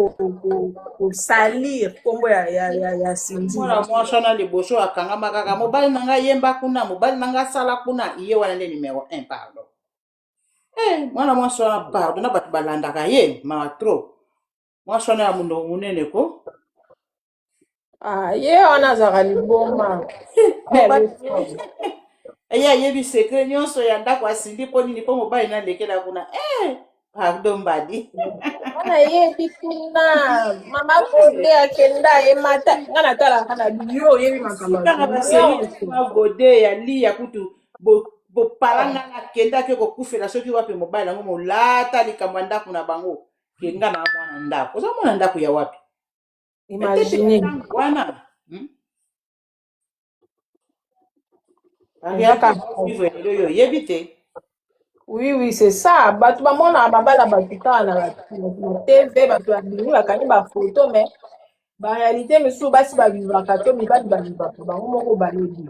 Speaker 5: kosalir nkombo ya Cindy.
Speaker 4: Mwana mwasi wana liboso akangama kaka mobali na ngai yemba kuna, mobali na ngai asala kuna, ye wana nde numero 1. Pardon. Eh, mwana mwasi wana, pardon, na bato balandaka ye, mawa trop. Mwasi wana ya monoko monene ko.
Speaker 5: Ah, ye wana azalaka liboma.
Speaker 4: Ye ayebi secret nyonso ya ndako asindi. Mpo nini? Mpo mobali nalekela kuna. Eh, pardon, mbadi.
Speaker 5: Wana yebi kuna mama Gode akenda emata, nga natalaka na yo, oyebi makambo
Speaker 4: kaka baseri Gode ya lia kutu bopalanga, akendaki kokufela soki wapi. Mobali yango molata likambo ya ndako na bango, ke nga na mwana ndako, oza mwana ndako ya wapi?
Speaker 5: Imagine.
Speaker 4: Wana vivre lelo oyo, oyebi te.
Speaker 5: Oui, c'est ça. Bato bamonaka babala bato kaka na TV, bato babimi bakangi bafoto, mais baréalité mosusu basi bavivaka to mibali bavivaka, bango moko bayebi.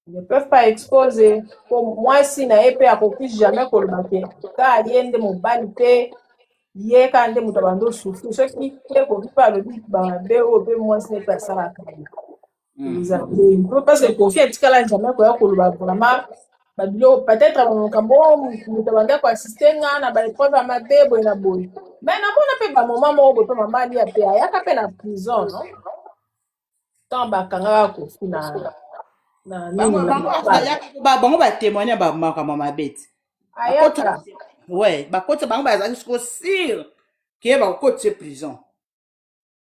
Speaker 5: Ne peuvent pas exposer, po mwasi na ye mpe akoki jamais koloba ke kaka ye nde mobali te, ye kaka nde moto abandi osouffrir. Soki te koki mpe alobi mabe oyo mpe mwasi na ye mpe asalaka ye ezali, parce que Kofi atikala jamais koya koloba vraiment babiloko, peut-être makambo moto abandi koassister nga na baépreuve ya mabe boye na boye. Mais namona mpe bamoma moko boye mpe mama Alia mpe ayaka mpe na prison, non, ntango bakangaka Kofi na nini na
Speaker 4: Bango batémoigne makambo mabe te.
Speaker 5: Ayaka.
Speaker 4: Ouais, bakota bango bazalaki siko sûr ke bakokotisa prison.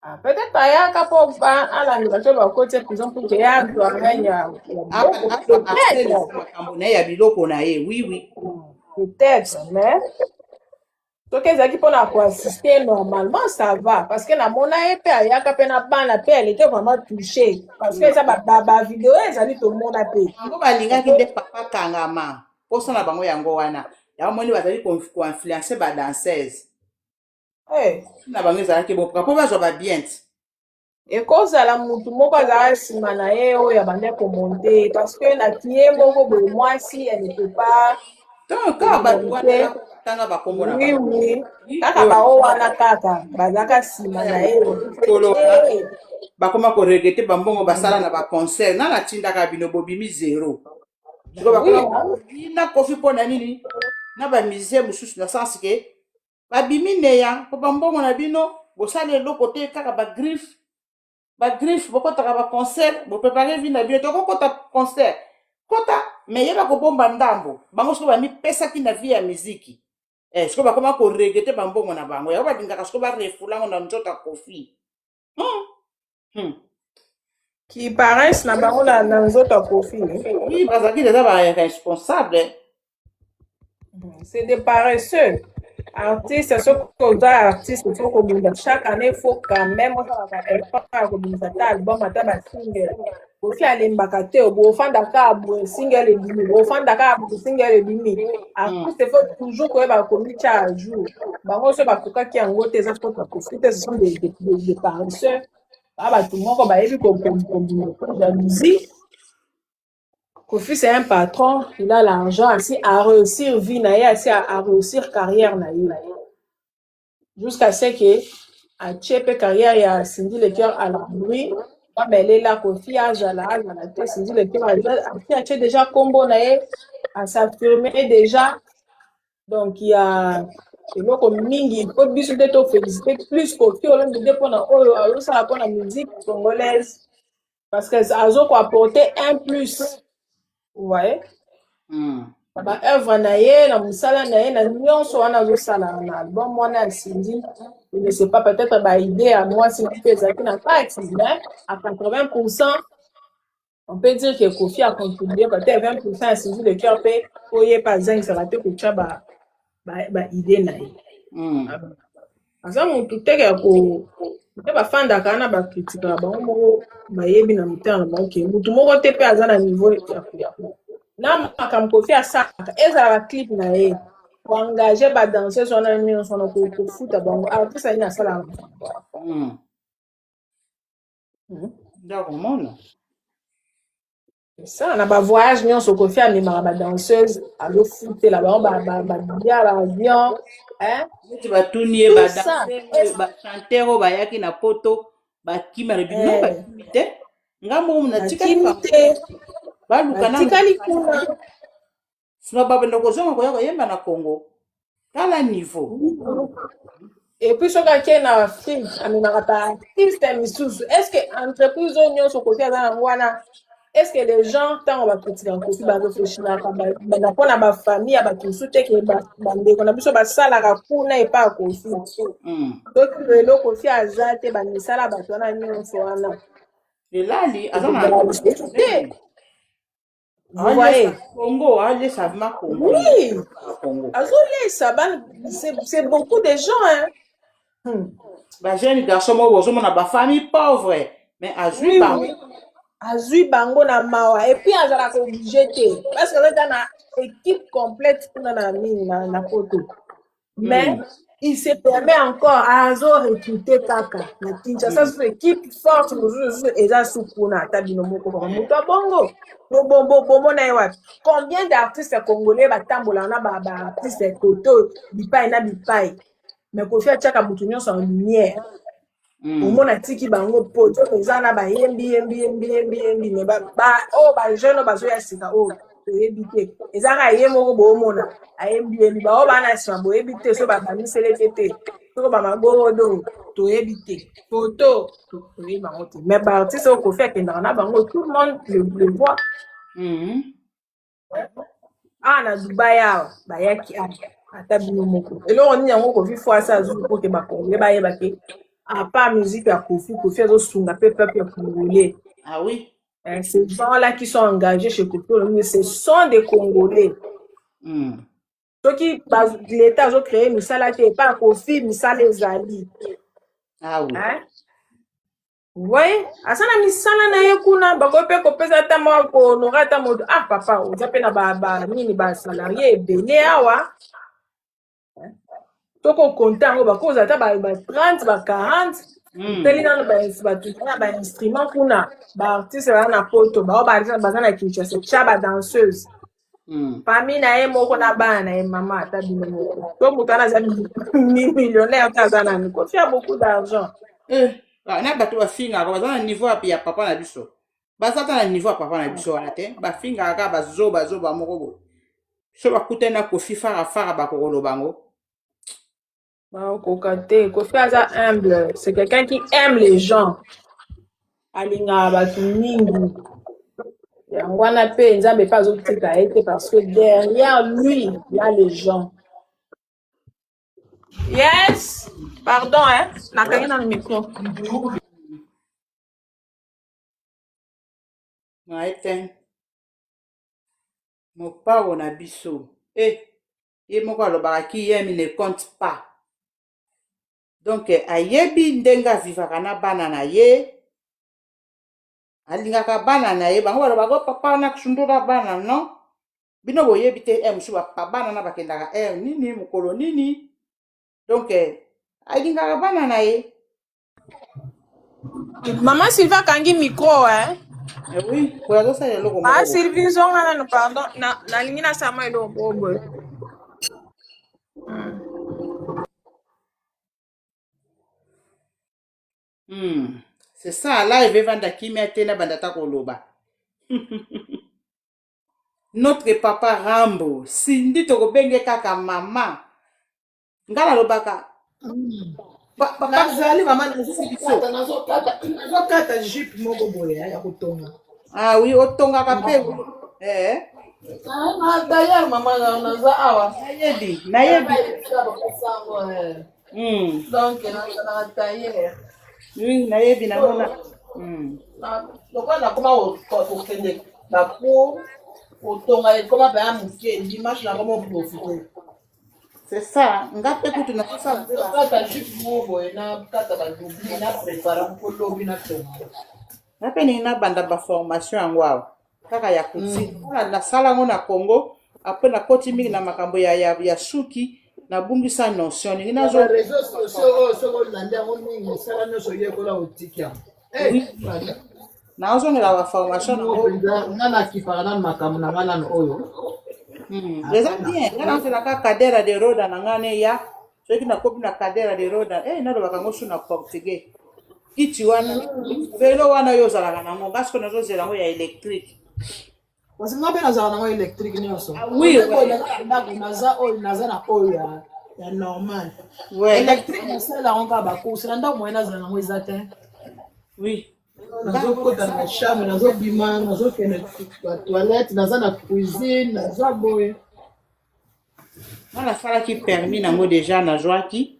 Speaker 5: Ah, peut-être ayaka mpo alandela to bakoti prison mpo ke ya azwa ya
Speaker 4: makambo na ye ya biloko na ye, oui.
Speaker 5: Peut-être, mais soki ezalaki mpona koassister normalement, ça va, parce que namona ye mpe ayaka mpe na bana mpe, elle était vraiment touchée, parce que eza bavideo ezali, tomona mpe.
Speaker 4: Bango balingaki nde papa kangama, mposa na bango yango wana. Yango moni bazali koinfluencer badanseuse na bango, ezalaki bopoka mpo bazwa babien te.
Speaker 5: Ekozala mutu moko azala nsima na ye oyo abandi komonter, parce que na tie moko boye mwasi, elle ne peut pas.
Speaker 4: Donc kaka bato wana tanga bakombo na
Speaker 5: Oui, kaka bao wana kaka bazalaka nsima na ye.
Speaker 4: Kolo bakoma koregretter bambongo basala na baconcert nga natindaka bino, bobimi zero. Sikoyo bakoma na Kofi mpo na nini na bamusicien mosusu, na sens ke babimi neya mpo bambongo na bino bosala eloko te, kaka bagriffe bagriffe. Bokɔtaka baconcert, boprépare vie na bino, tokokɔta concert kota, mais yeba kobomba ndambo. Bango sikoyo bamipesaki na vie ya miziki. Eh, sikoyo bakoma koregretter bambongo na bango, yango balingaka sikoyo barefouler yango na nzoto ya Kofi.
Speaker 5: Qui paraissent na bango na nzoto ya Kofi.
Speaker 4: Oui, bazalaki deja baresponsable.
Speaker 5: C'est des paresseux. Artiste, soki oza artiste, faut kobunda chaque année, faut quand même osalaka effort ya kobimisa ata album, ata basingle. Kofi alembaka te, bofanda kaka boye, single ebimi, bofanda kaka boye, single ebimi. Artiste faut toujours koyeba komitia à jour. Bango so bakokaki yango te, eza faute ya Kofi te, ce sont des paresseux. Ba bato moko bayebi kombina jalousie. Kofi c'est un patron, il a l'argent, asi a réussir vie na ye, asi a réussir carrière na ye. Jusqu'à ce que atie mpe carrière ya Cindy Le Cœur à l'abri, bamelela Kofi azala azala te, Cindy Le Cœur asi atie déjà kombo na ye, a s'affirmer déjà. Donc il y a eloko mingi po biso nde to féliciter plus Kofi Olomide mpona oyo azosala mpona musique congolaise parce que azo apporter un plus. Vous voyez? Ba œuvre na ye, na mosala na ye, na nyonso wana azosala na album wana ya Cindy, je ne sais pas, peut-être ba idée ya mwasi na mpe ezalaki na kati, mais à 80%, on peut dire que Kofi a contribué, peut-être 20% ya Cindy Le Cœur mpe oyo ye mpe azangisaka te kotya ba idée na ye. Aza motu teke ya ko te bafandaka wana bakritikaka bango moko, bayebi na motema na bango ke motu moko te mpe aza na niveau ya ko na makambo Kofi asalaka, ezala baclip na ye, koengage badanseuse wana nyonso wana, kofuta bango, artiste ayini asalaka.
Speaker 4: Ndakomona.
Speaker 5: Ça na bavoyage nyonso Kofi amemaka badanseuse, azofutela bango babia baavion.
Speaker 4: Neti batuni ye bachanteur oyo bayaki na poto bakimi, alobi no, bakimi te, nga moko natikali.
Speaker 5: Te.
Speaker 4: Baluka.
Speaker 5: Batikali kuna.
Speaker 4: Sima babanda kozonga koya koyemba na Congo, tala niveau.
Speaker 5: Et puis soki akei na Afrique, amemaka baartiste misusu. Est ce que entreprise oyo nyonso Kofi aza nango wana, est ce que les gens, ntango bakritikaka Kofi, barefléchiraka na mpona bafamille ya bato mosusu te, ke bandeko na biso basalaka kuna epa ya Kofi? Soki lelo Kofi aza te, bamisala bato wana nyonso wana
Speaker 4: elali aza na
Speaker 5: te. Vous voyez?
Speaker 4: Congo alesa vraiment Congo.
Speaker 5: Oui.
Speaker 4: Congo.
Speaker 5: Azolesa c'est beaucoup de gens, hein.
Speaker 4: Bajeune garçon moko bozomona bafamille pauvre, mais azwi bango.
Speaker 5: Azwi bango na mawa, et puis azalaka obligé te parce que aza na équipe complète kuna na nini na poto, mais il se permet encore, azo recruter kaka na Kinshasa. Susu équipe forte mosusu susu eza su kuna. Ata bino moko kaka moto abongo bomona ye wapi? Combien d'artistes congolais batambolaka na baartiste koto bipai na bipai? Mais Kofi atiaka motu nyonso en lumière. Omona atiki bango poto eza na bayembi yembi yembi yembi yembi, mais oyo bajeune oyo bazoya sika oyo toyebi te. Eza kaka ye moko boomona ayembi yembi, bao bana nsima boyebi te, so babamiseleke te, soko bamagorodo toyebi te, poto toyebi bango te, mais baartiste oyo Kofi akendaka na bango, tout le monde le voit. Awa na Dubai awa bayaki awa, ata bino moko, eloko nini yango Kofi fo asa azwi po ke bacongolais bayeba ke à part musique ya Kofi, Kofi azosunga mpe peuple ya congolais?
Speaker 4: Ah oui.
Speaker 5: Ces gens-là qui sont engagés chez Kofi Olomide, ce sont des Congolais. Soki l'État azocréer misala te, epa Kofi misala ezali.
Speaker 4: Ah oui.
Speaker 5: Hein? Oui, aza na misala na ye kuna, bakoki mpe kopesa ata mwa kohonorer ata moto. Ah papa, oza mpe na banini, basalarié ebele awa, soki okonte yango bakozala ata ba 30, ba 40. Teli nano bato na bainstrument kuna, baartiste baza na poto, bao baza na Kinshasa, tya badanseuse, famille na ye moko na bana na ye, mama, ata bino moko to moto wana aza millionnaire te, aza nani? Kofi a beaucoup d'argent.
Speaker 4: Eh, na bato bafingaka baza na niveau ya papa na biso, baza ata na niveau ya papa na biso wana te. Bafingaka kaka bazobazoba moko boye, so bakutani na Kofi farafara, bakokoloba yango.
Speaker 5: Bakokoka te. Kofi aza humble, c'est quelqu'un qui aime les gens, alingaka bato mingi. Yango wana mpe Nzambe mpe azotika ye te, parce que derrière lui il y a les gens. Yes, pardon, hein, nakangi nano micro.
Speaker 4: Naye te, mopao na biso e ye moko alobaka qui aime ne compte pas. Donc ayebi ndenge avivaka na bana na ye, alingaka bana na ye. Bango balobaka: "Papa wana sundola bana." Non, bino boyebi te e mosusu bana na bakendaka aire nini, mokolo nini. Donc alingaka bana na ye.
Speaker 5: Mama Sylvie akangi micro, hein?
Speaker 4: Eh oui, po azosala eloko
Speaker 5: Ah,
Speaker 4: moko.
Speaker 5: Sylvie, zonga nanu, pardon. Na, nalingi nasala mwa eloko moko boye.
Speaker 4: C'est ça, live evanda kimia te na banda ta koloba. Notre papa Rambo, Cindy tokobenge kaka mama. Nga nalobaka papa
Speaker 3: Nazali mama,
Speaker 4: biso.
Speaker 3: nazokata nazokata nazokata jupe moko boye ya kotonga.
Speaker 4: Ah oui, otongaka mpe. Eh,
Speaker 3: Ah, d'ailleurs mama, naza awa.
Speaker 4: Nayebi, nayebi.
Speaker 3: Sango. Donc nazalaka tailleur.
Speaker 4: Oui, nayebi namona.
Speaker 3: Lokola nakoma kokende bacours, kotonga ekoma mpenza moke, dimanche nakoma oprofite.
Speaker 4: C'est ça, nga mpe kutu nazosala mpe
Speaker 3: Kata jupe moko boye, nakata badouble, na prépare mpo lobi natonga.
Speaker 4: Nga mpe ningi nabanda baformation yango awa kaka ya couture. Mpona nasala yango na Congo, après nakoti mingi na makambo ya suki, nabungisa notion ningi
Speaker 3: Ya
Speaker 4: nazo
Speaker 3: baréseaux sociaux oyo, soki olandi yango mingi, mosala nyonso oyekola, otiki yango.
Speaker 4: Oui, nazongela baformation nango.
Speaker 3: Mpenza nga nakipaka nanu makambo na nga nanu oyo.
Speaker 4: Eza bien, nga nazelaka cadeira de roda na nga ne ya soki nakomi na cadeira de roda, nalobaka yango su na portugais, kiti wana, vélo wana oyo ozalaka nango, nga sikoyo nazozela yango ya électrique.
Speaker 3: Parce que nga mpe nazalaka nango électrique nyonso.
Speaker 4: Ah, oui.
Speaker 3: Oyo naza na ndako, naza oyo, naza na oyo ya normal. Électrique nasala yango kaka bacourse na ndako, moye nazala nango eza te. Nazokota na chambre, nazobima, nazokende ba toilette, naza na cuisine, naza boye.
Speaker 4: Nga nasalaki permis nango déjà, nazwaki.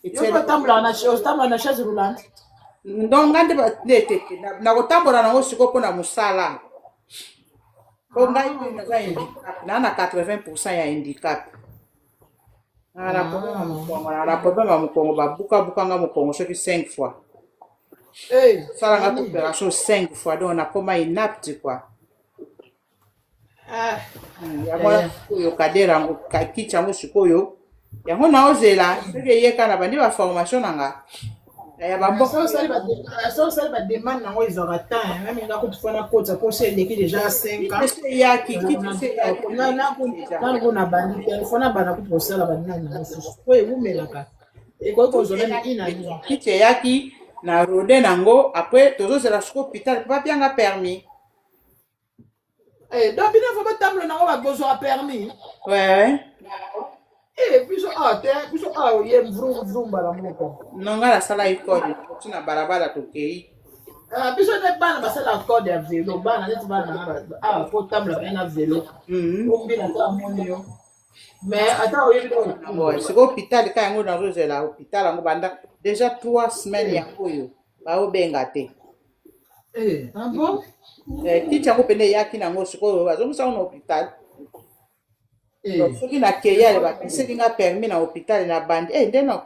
Speaker 3: Yo mpe otambolaka na chaise roulante?
Speaker 4: Donc nga nde nde te te nakotambola nango sikoyo mpona mosala, mpo ngai mpe naza handicap, naa na 80% ya handicap. Naa na problème ya mokongo, naa na problème ya mokongo, babukabukanga mokongo soki 5 fois.
Speaker 3: Hey,
Speaker 4: salanga
Speaker 3: nani?
Speaker 4: opération 5 fois, donc nakoma inapte quoi.
Speaker 3: Ah,
Speaker 4: Yango wana sikoyo cadeira yango, kiti yango sikoyo, yango naozela soki eyeka na bandi baformation na nga ya bamboka.
Speaker 3: So osali bademande nango, ezwaka temps. Même nga kutu fana kota mposo eleki déjà 5 ans.
Speaker 4: Kiti eyaki, kiti esi eyaki.
Speaker 3: Nanu ko na bandi te, fo na banda kutu kosala banani na mosusu po ewumelaka, ekoki kozwa même une année.
Speaker 4: Kiti eyaki na roda nango, après tozozela siko hôpital po bapianga permis.
Speaker 3: Eh, donc bino fo botambola nango, babozwaka permis?
Speaker 4: Ouais.
Speaker 3: Eh, biso awa te, biso awa oye vrum vrum mbala moko.
Speaker 4: Non, nga nasala code oti na balabala, tokei.
Speaker 3: Ah, biso nde bana basalaka code ya vélo, bana neti bana na nga awa, po tambola baye na vélo. Ombina ata amoni yo, mais ata oyebi.
Speaker 4: Bon, sikoyo hôpital ka yango nazozela, hôpital yango banda déjà 3 semaines yango oyo baobenga te.
Speaker 3: Eh, ah bon?
Speaker 4: Eh, kiti yango pene eyaki nango, sikoyo bazongisa yango na hôpital.
Speaker 3: Eh.
Speaker 4: Donc soki nakei ale bapeseli nga permis na hôpital na bandi, nde na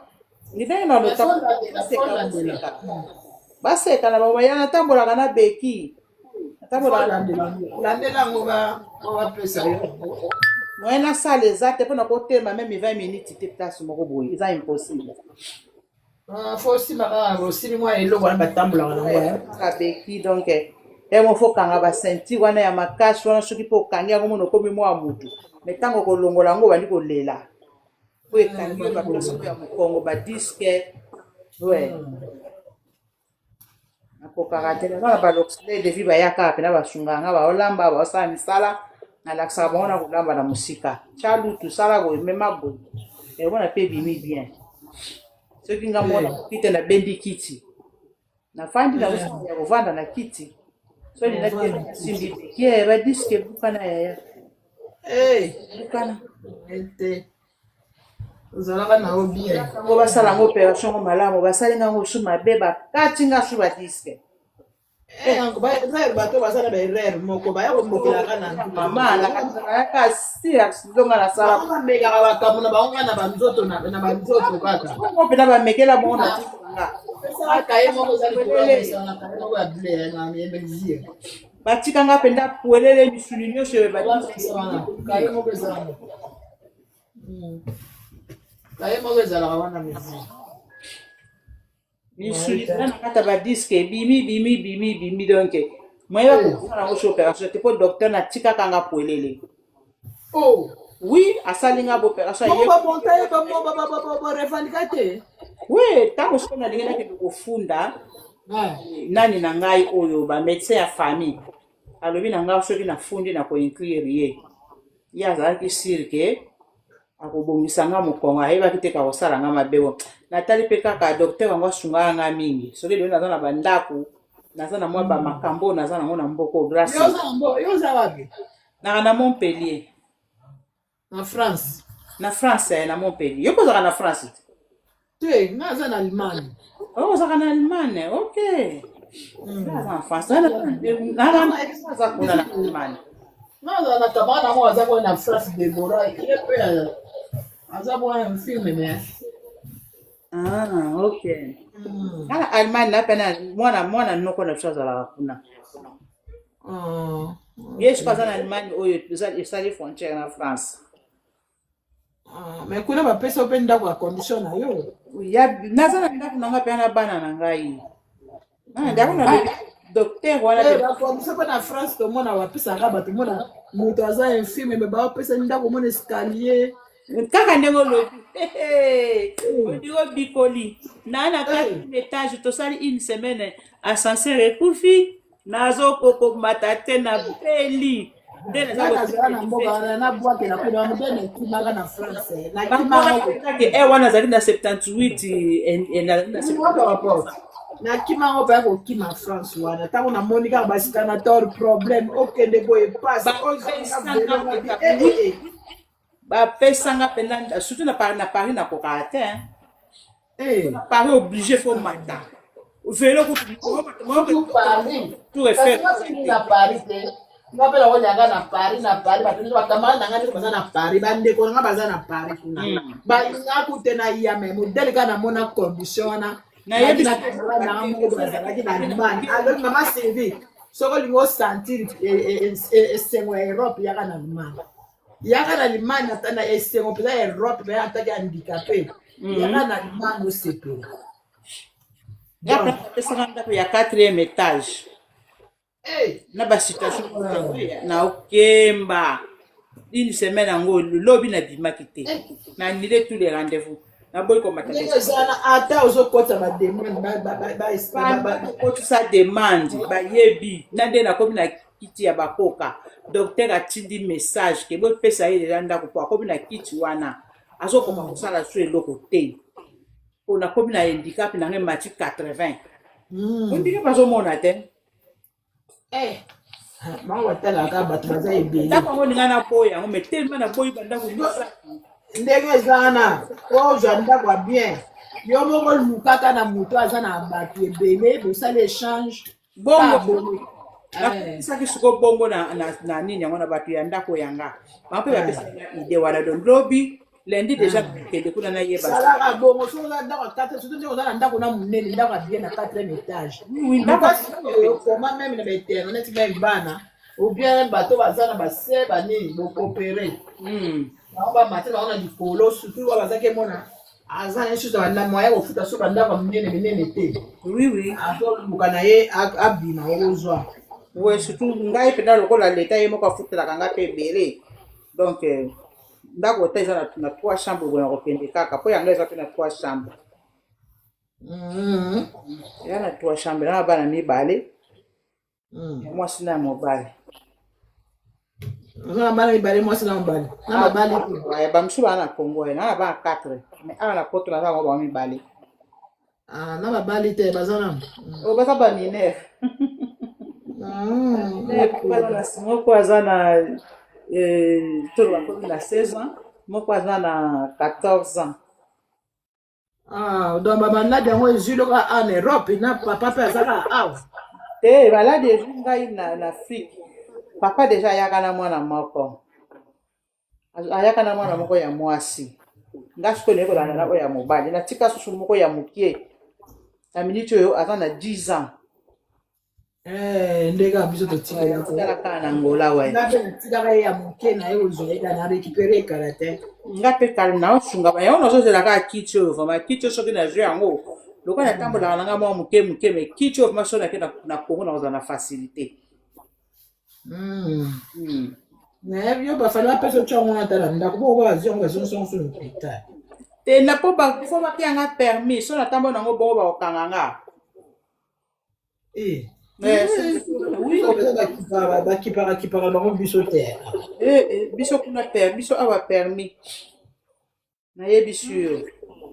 Speaker 4: ndenge na
Speaker 3: Mais faut landela.
Speaker 4: baseka, baseka na bango, baya natambolaka na beki, natambolaka.
Speaker 3: Landela yango, bapesa yo.
Speaker 4: Moye nasala eza te mpona kotema même 20 minutes te place moko boye, eza impossible.
Speaker 3: Ah, fo osima kaka, osimi mwa eloko wana batambolaka nango, eh.
Speaker 4: Kaka beki, donc ye mo fo kanga baceinture wana ya makasi wana, soki mpe okangi yango mona okomi mwa mutu, mais ntango kolongola yango obandi kolela po ekangi yo baplace oyo ya mokongo, badisques, ouais. Nakokaka te, naza na baauxiliaire de vie, bayaka mpena basungaka nga, baolamba, baosala misala, nalakisaka bango na kolamba na mosika, tya lutu, sala boye, mema boye, omona mpe ebimi bien. Soki nga moko nakoki te, nabendi kiti, nafandi, nazosala ya kovanda na kiti, so nina te, nasimbi beki, badisques ebukana yaya.
Speaker 3: Hey,
Speaker 4: ebukana.
Speaker 3: Ete ozalaka na yo bien.
Speaker 4: Yango basala yango opération ngo malamu, basali ngango su mabe, bakati nga su badisques.
Speaker 3: Eh, eza bato baza na baerreur moko, baya komokelaka na
Speaker 4: Mama nakaka si accident nga nasala.
Speaker 3: Bango bamekaka makambo na bango kaka na banzoto, na banzoto kaka.
Speaker 4: Bongo mpena bamekela bongo na nzoto na nga.
Speaker 3: Pesaka kaye moko eza likolo ya mesa na kaye moko ya bleu na ya mesure.
Speaker 4: Batika nga mpenza pwelele, misuni nyonso oyo badisques.
Speaker 3: Kaye moko eza wana. Kaye moko ezalaka wana, mesure.
Speaker 4: Misuni mpena na kati ya badisques ebimi, bimi, bimi, bimi, donc Moye bakosala yango so opération te, mpo docteur natikaka nga pwelele.
Speaker 3: Oh.
Speaker 4: Oui, asali nga baopération.
Speaker 3: Bongo bamonta ye barevandika te?
Speaker 4: Oui, ntango soki nalingi nakende kofunda nani na ngai oyo, bamédecin ya famille alobi na ngai soki nafundi na koinclure ye. Ye azalaki sûr ke akobongisa nga mokongo, ayebaki te kakosala nga mabe. Bo natali mpe kaka docteur yango asungaka nga mingi. Soki lelo naza na bandako, naza na mwa bamakambo oyo naza nango na mboka oyo, grâce.
Speaker 3: Yo oza wapi?
Speaker 4: Naka na Montpellier.
Speaker 3: Na France?
Speaker 4: Na France, na Montpellier. Yo mpo ozalaka na France te?
Speaker 3: Te, nga aza na Allemagne.
Speaker 4: Oh, ozalaka na Allemagne, ok. Nga aza na France, aza kuna na Allemagne.
Speaker 3: Nga aza na camarade nango aza kuna na France, Debora. Ye mpe aza mwa infirme, mais
Speaker 4: Ah, ok. Nga na Allemagne na pene mwana noko na biso azalaka kuna. Ye soki aza na Allemagne oyo esali frontière na France.
Speaker 3: Ah, mais kuna bapesa yo mpe ndako ya condition na yo?
Speaker 4: Ya, naza na ndako na ngai mpe na bana na ngai. Ah, ndako na docteur wana.
Speaker 3: Eh, bacondition mpe na France tomona bapesaka bato, mona moto aza infirme, mais baopesa ndako, omona escalier.
Speaker 4: Kaka ndenge olobi, odiro bikoli na quatrième étage, tosali une semaine, ascenseur ekufi, nazokokomata te, na beli nde.
Speaker 3: Nga nazala na mboka wana, nabwakela kuna mode, nakimaka na France, nakimaka.
Speaker 4: E wana azali na 78, nazali na 78.
Speaker 3: Nakima ngo mpe kokima France wana, ntango namoni kaka bascanator, problème, okende boye pasi.
Speaker 4: Bapesanga mpenza, surtout na Paris. Na Paris nakokaka te, hein. Na Paris obligé faut mata vélo kutu.
Speaker 3: Paris.
Speaker 4: Tour Eiffel.
Speaker 3: Na Paris te, nga mpe nakoliaka na Paris. Na Paris bato nyonso, bacamarade na nga nyonso baza na Paris, bandeko na nga baza na Paris kuna. Balinga kute na ya me modele kaka namona condition wana.
Speaker 4: Nayebi.
Speaker 3: Na camarade na nga moko boye azalaki na Allemagne, alobi: "Mama Sylvie, soki olingi osentir esengo ya Europe, yaka na Allemagne, yaka na Allemagne." Ata na esengo mpenza ya Europe mpe ataki handicapé, yaka na Allemagne osepela.
Speaker 4: Nga mpe bapesanga ndako ya quatrième étage.
Speaker 3: Hey,
Speaker 4: na basituation na okemba une semaine yango, lobi nabimaki te, na annulé tous les rendez-vous, naboyi komata.
Speaker 3: Ndenge eza wana, ata ozokɔta bademande.
Speaker 4: Okotisa demande, bayebi na nde nakomi na kiti ya bakoka. Docteur atindi message ke bopesa ye deja ndako, po akomi na kiti wana, azokoka kosala so eloko te, po nakomi na handicap na ngai mati 80. Handicap azomona te.
Speaker 3: Bango batalaka bato baza ebele.
Speaker 4: Ndako yango ninga naboyi yango, mais tellement naboyi bandako misato.
Speaker 3: Ndenge eza wana, ozwa ndako ya bien, yo moko lukaka na moto aza na bato ebele, bosala échange.
Speaker 4: Bongo nakomisaki siko bongo na nini yango na bato ya ndako yanga, bango mpe bapesaki nga idée wana. Donc lobi lundi déjà kende kuna nayeba.
Speaker 3: Salaka bongo soki oza ndako ya quatre, surtout ndenge oza na ndako na monene, ndako ya bien na quatrième étage.
Speaker 4: Oui, ndako.
Speaker 3: Okoma même na bainternet, même bana ou bien bato baza na base banini, bokopere bango, bamate bango na likolo, surtout oyo bazaki emona aza na lisusu na moyen kofuta so bandako ya minene minene te. Azoluka na ye abima, okozwa.
Speaker 4: Oui, surtout ngai mpenza lokola leta ye moko afutelaka ngai mpe ebele, donc ndako te eza na trois chambre boye, na kokende kaka mpo yango eza mpe na trois chambre. Eza na trois chambre na bana mibale, ya mwasi na ya mobali.
Speaker 3: Oza na bana mibale, mwasi na mobali, na babali te?
Speaker 4: Bamosusu baa na Congo, na bana 4, mais awa na Poto naza bango bango mibale.
Speaker 3: Ah, na babali te, baza na
Speaker 4: Oyo baza bamineur. Moko aza na toloba komi na 16 ans, moko aza na 14 ans.
Speaker 3: Ah, donc bamaladi yango ezwi loka en Europe na papa mpe azaka awa?
Speaker 4: Te, maladi ezwi ngai na Afrique. Papa déjà ayaka na mwana moko, ayaka na mwana moko ya mwasi. Nga sikoyo naye kolanda na oyo ya mobali, natika susu moko ya mokie, na miniti oyo aza na 10 ans.
Speaker 3: Eh, ndenge ya biso totikela.
Speaker 4: Tikala kaka na Angola we.
Speaker 3: Nga mpe natikaka ye ya moke na ye, kozwa ye kaka na récupéré ekala te.
Speaker 4: Nga mpe kala naosunga yango, nazozela kaka kiti oyo. Vraiment, kiti oyo soki nazwi yango, lokola natambolaka na nga mwa moke moke, mais kiti oyo vraiment soki nake na Congo, nakozala na facilité.
Speaker 3: Nayebi yo, bafali bapesa otya yango ata na ndako, bongo bazwi yango, bazongisa yango so na hôpital.
Speaker 4: Te, na po fo bapia nga permis so natambola nango, bongo bakokanga nga.
Speaker 3: Eh.
Speaker 4: Eh, oui.
Speaker 3: Bakipaka kipaka bango biso te.
Speaker 4: Eh, eh, biso kuna per biso awa permis, nayebi sur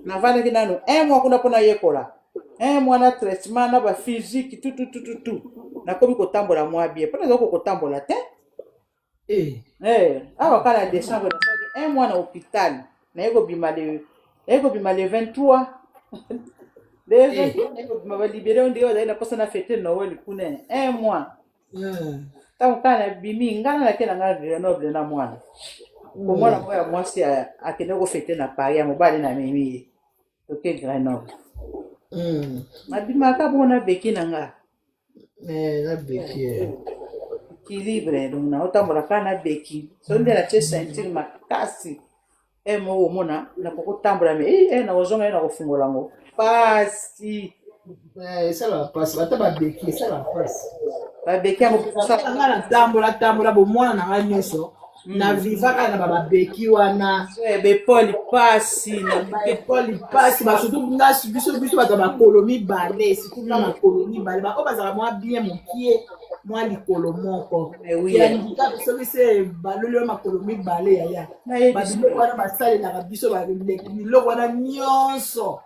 Speaker 4: navandaki nano un mois kuna mpo nayekola, un mois na traitement na baphysique, tututututu, nakomi kotambola mwa bien, mpo nazalaki kotambola te. Eh, awa kaka na décembre nasali un mois na hôpital, naye kobima le 23, le 23 naye kobima, balibérer o ndenge bazali na mposa na fête Noël kuna, un mois. Ntango kaka nabimi, ngai nake na nga Grenoble na mwana, po mwana moko ya mwasi akende kofêter na Paris, ya mobali namemi ye, toke Grenoble. Nabimaka bongo nabeki na nga.
Speaker 3: Eh, nabeki, eh.
Speaker 4: Équilibre, donc naotambola kaka nabeki. So nde natie ceinture makasi e moko, omona nakokotambola me e nakozonga ye nakofungola yango pasi.
Speaker 3: Eh, esalaka mpasi, ata babeki esalaka mpasi.
Speaker 4: Babeki yango.
Speaker 3: Nga natambola tambola bomwana na ngai nyonso, na vivaka na babeki wana.
Speaker 4: Baépaules pasi na
Speaker 3: Baépaules mpasi, basurtout nga, biso bato ya makolo mibale, surtout nga makolo mibale, baoyo bazalaka mwa bien mokie, mwa likolo moko.
Speaker 4: Eh oui.
Speaker 3: Ya handicap, soki se baloli oyo makolo mibale, yaya, babiloko wana basalelaka biso, biloko wana nyonso.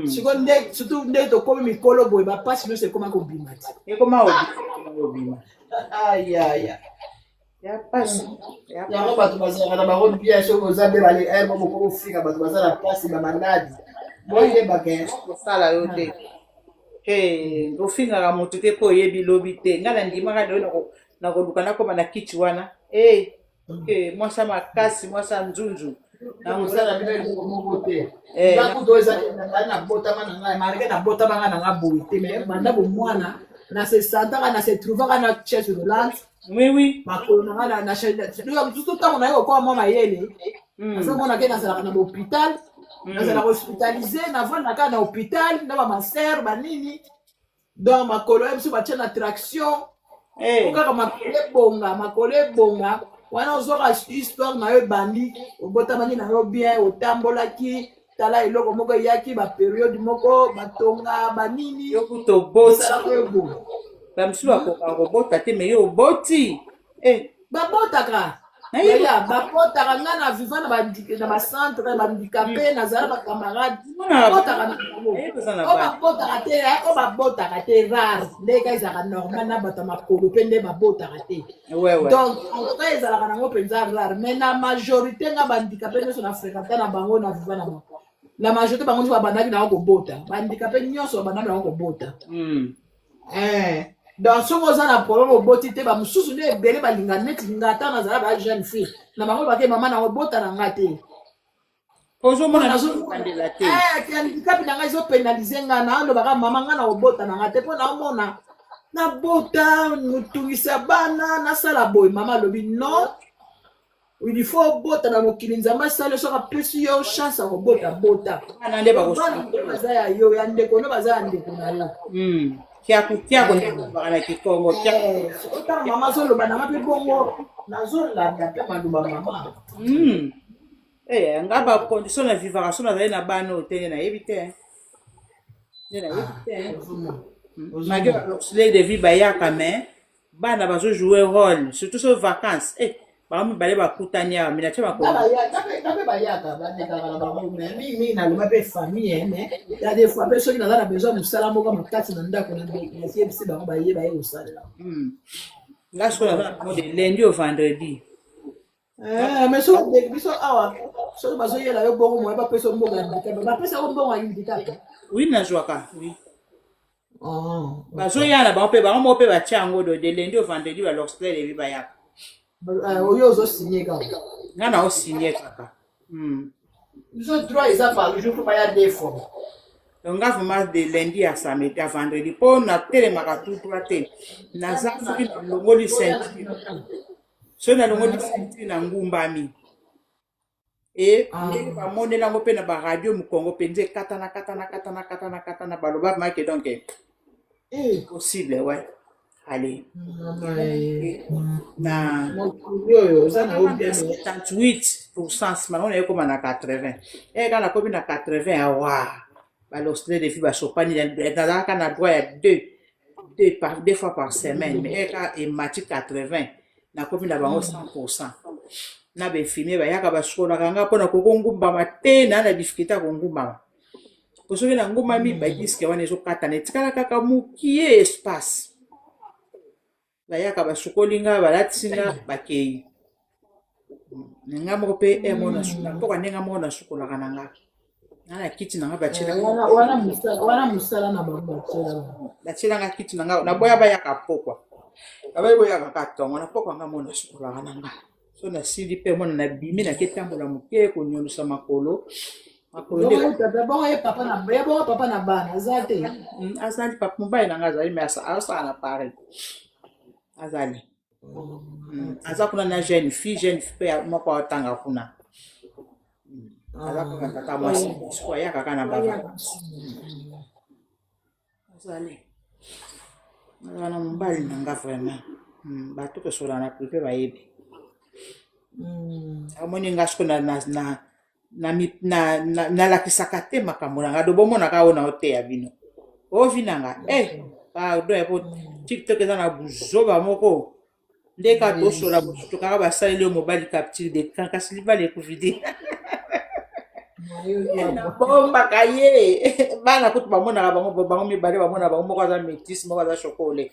Speaker 3: Sikoyo nde, surtout nde tokomi mikolo boye, bapasi nyonso ekoma kobima ti.
Speaker 4: Ekoma obima.
Speaker 3: Ayaya.
Speaker 4: Ya pasi.
Speaker 3: Yango bato bazalaka na bango bien, soki oza be bale aire moko kofika, bato baza na mpasi, bamaladi, boyebaka.
Speaker 4: Kosala yo te, ofingaka motu te mpo oyebi lobi te. Ngai nandimaka lelo na koluka nakóma na kiti wana. Mwasi ya makasi, mwasi ya nzunzu.
Speaker 3: Kosala bino eloko moko te. Nga kutu oyo eza ngai nabotama na ngai, malgré nabotama ngai na nga boye te, mais banda bomwana na se sentaka, na se trouvaka na chaise roulante. Makolo na ngai na surtout ntango naye kokoma mwa mayele, nazomona ke nazalaka na bahôpital, nazalaka hospitalisé, navanda kaka na hôpital na bamasere banini, donc makolo ya biso batia na traction po kaka makolo ebonga, makolo ebonga wana. Ozwaka histoire na yo ebandi, obotamaki na yo bien, otambolaki, tala eloko moko eyaki, bapériode moko batonga banini.
Speaker 4: Yo kuta oboti.
Speaker 3: Esalaka yo boye.
Speaker 4: Bamisusu bakokaka kobota te, mais yo oboti.
Speaker 3: Babotaka. Yaya, babotaka. Nga na viva na bacentre bahandicapé, nazala bacamarade, babotaka na bango. Oyo babotaka te, oyo babotaka te rare, nde ka ezalaka normal na bato ya makolo mpe nde babotaka te. Donc en tout cas ezalaka nango mpenza rare, mais na majorité, nga bahandicapé nyonso na fréquenta na bango, na viva na bango, la majorité bango nyonso babandaki nango kobota, bahandicapé nyonso babandaki nango kobota. Donc soki oza na problème, oboti te, bamosusu nde ebele balinga neti nga, ata nazala ba jeune fille na bango, bake mama na obota na nga te.
Speaker 4: Ozomona bandela te.
Speaker 3: Handicap na ngai ezopénaliser nga, na alobaka mama nga na obota na nga te, mpo naomona nabota motungisa bana, nasala boye. Mama alobi non, il faut obota na mokili. Nzambe asali, soki apesi yo chance ya kobota, bota.
Speaker 4: Bana nde
Speaker 3: Bana nde baza ya yo, ya ndeko no baza ya ndeko na yo.
Speaker 4: Kiaku kiaku nde balobaka na Kikongo, kiaku.
Speaker 3: Ntango mama azoloba nanga mpe bongo, nazolanda mpe maloba mama.
Speaker 4: Eh, nga bacondition na vivaka so nazali na bana oyo te, nde nayebi te, nde nayebi te. Malgré baauxiliaire de vie bayaka, mais bana bazojouer rôle, surtout so vacance. Eh, bango mibale bakutani awa, mais natia makolo.
Speaker 3: Nga mpe bayaka, bandekaka na bango, mais mingimingi naloba mpe famille. Mais ya des fois mpe soki naza na besoin mosala moko makasi na ndako, nayebisi bango, baye baye kosalela.
Speaker 4: Nga sikoyo naza na bango de lundi au vendredi.
Speaker 3: Mais soki biso awa, soki bazoyela yo bongo, moye bapesa yo mbongo ya handicap, bapesa yo mbongo ya handicap?
Speaker 4: Oui, nazwaka, oui. Bazoya na bango mpe, bango moko mpe batia yango do de lundi au vendredi, bal'auxiliaire ebi bayaka.
Speaker 3: Oyo ozosigner kaka?
Speaker 4: Nga na osigner kaka.
Speaker 3: Biso droit eza par jour, faut baya deux fois.
Speaker 4: Donc nga vraiment de lundi à samedi à vendredi, mpo natelemaka tout droit te. Naza soki nalongoli ceinture, soki nalongoli ceinture, na ngumbami e ndenge bamoneli yango mpe na baradio mokongo mpenza ekatana katana katana katana katana, baloba make donc possible, ouais. Ale
Speaker 3: Mama eh.
Speaker 4: Na
Speaker 3: Mokili oyo oza na yo bien mais
Speaker 4: 78%, nsima nango naye koma na 80. Kaka nakomi na 80 awa, balosile defi basopani. Nazalaka na droit ya deux fois par semaine, mais kaka emati 80, nakomi na bango 100%. Na bainfirmier bayaka, basukolaka nga mpona kokongumbama te. Naa na difficulté ya kongumbama, po soki nangumbami, badisques wana ezokatana, etikala kaka mokie espace. Bayaka, basukoli nga, balatisi nga, bakei. Nga moko mpe ere moko na mpoka, ndenge moko nasukolaka na nga, nga na kiti na nga batiela.
Speaker 3: Wana wana mosala wana, mosala na bango batiela bango.
Speaker 4: Batielanga kiti na nga, naboya bayaka pokwa, babayi boyaka kaka ntongo. Na pokwa nga moko nasukolaka na nga. So nasili mpe mona nabimi, naketambola moke, konyolusa makolo, makolo nde.
Speaker 3: Bongo ye tata, bongo ye papa na ye, bongo papa na bana aza te?
Speaker 4: Azali, papa mobali na nga azali, mais azosala na Paris. Azali. Aza kuna na jeune fille, jeune fille mpe moko aotanga kuna. Aza kaka tata mwasi, siko ayaka kaka na bavacances. Azali, aza na mobali na nga vraiment. Bato tosola na privé bayebi. Amoni nga siko nalakisaka te makambo na nga do bomonaka oyo na oteya bino ovi na nga. Pardon, po TikTok eza na buzoba moko nde kaka tosola bosutu kaka basaleli yo mobali capture d'écran, kasi libala ekufi te. Nabombaka ye, bana kutu bamonaka bango, bango mibale bamonaka bango, moko aza métis, moko aza chocolat,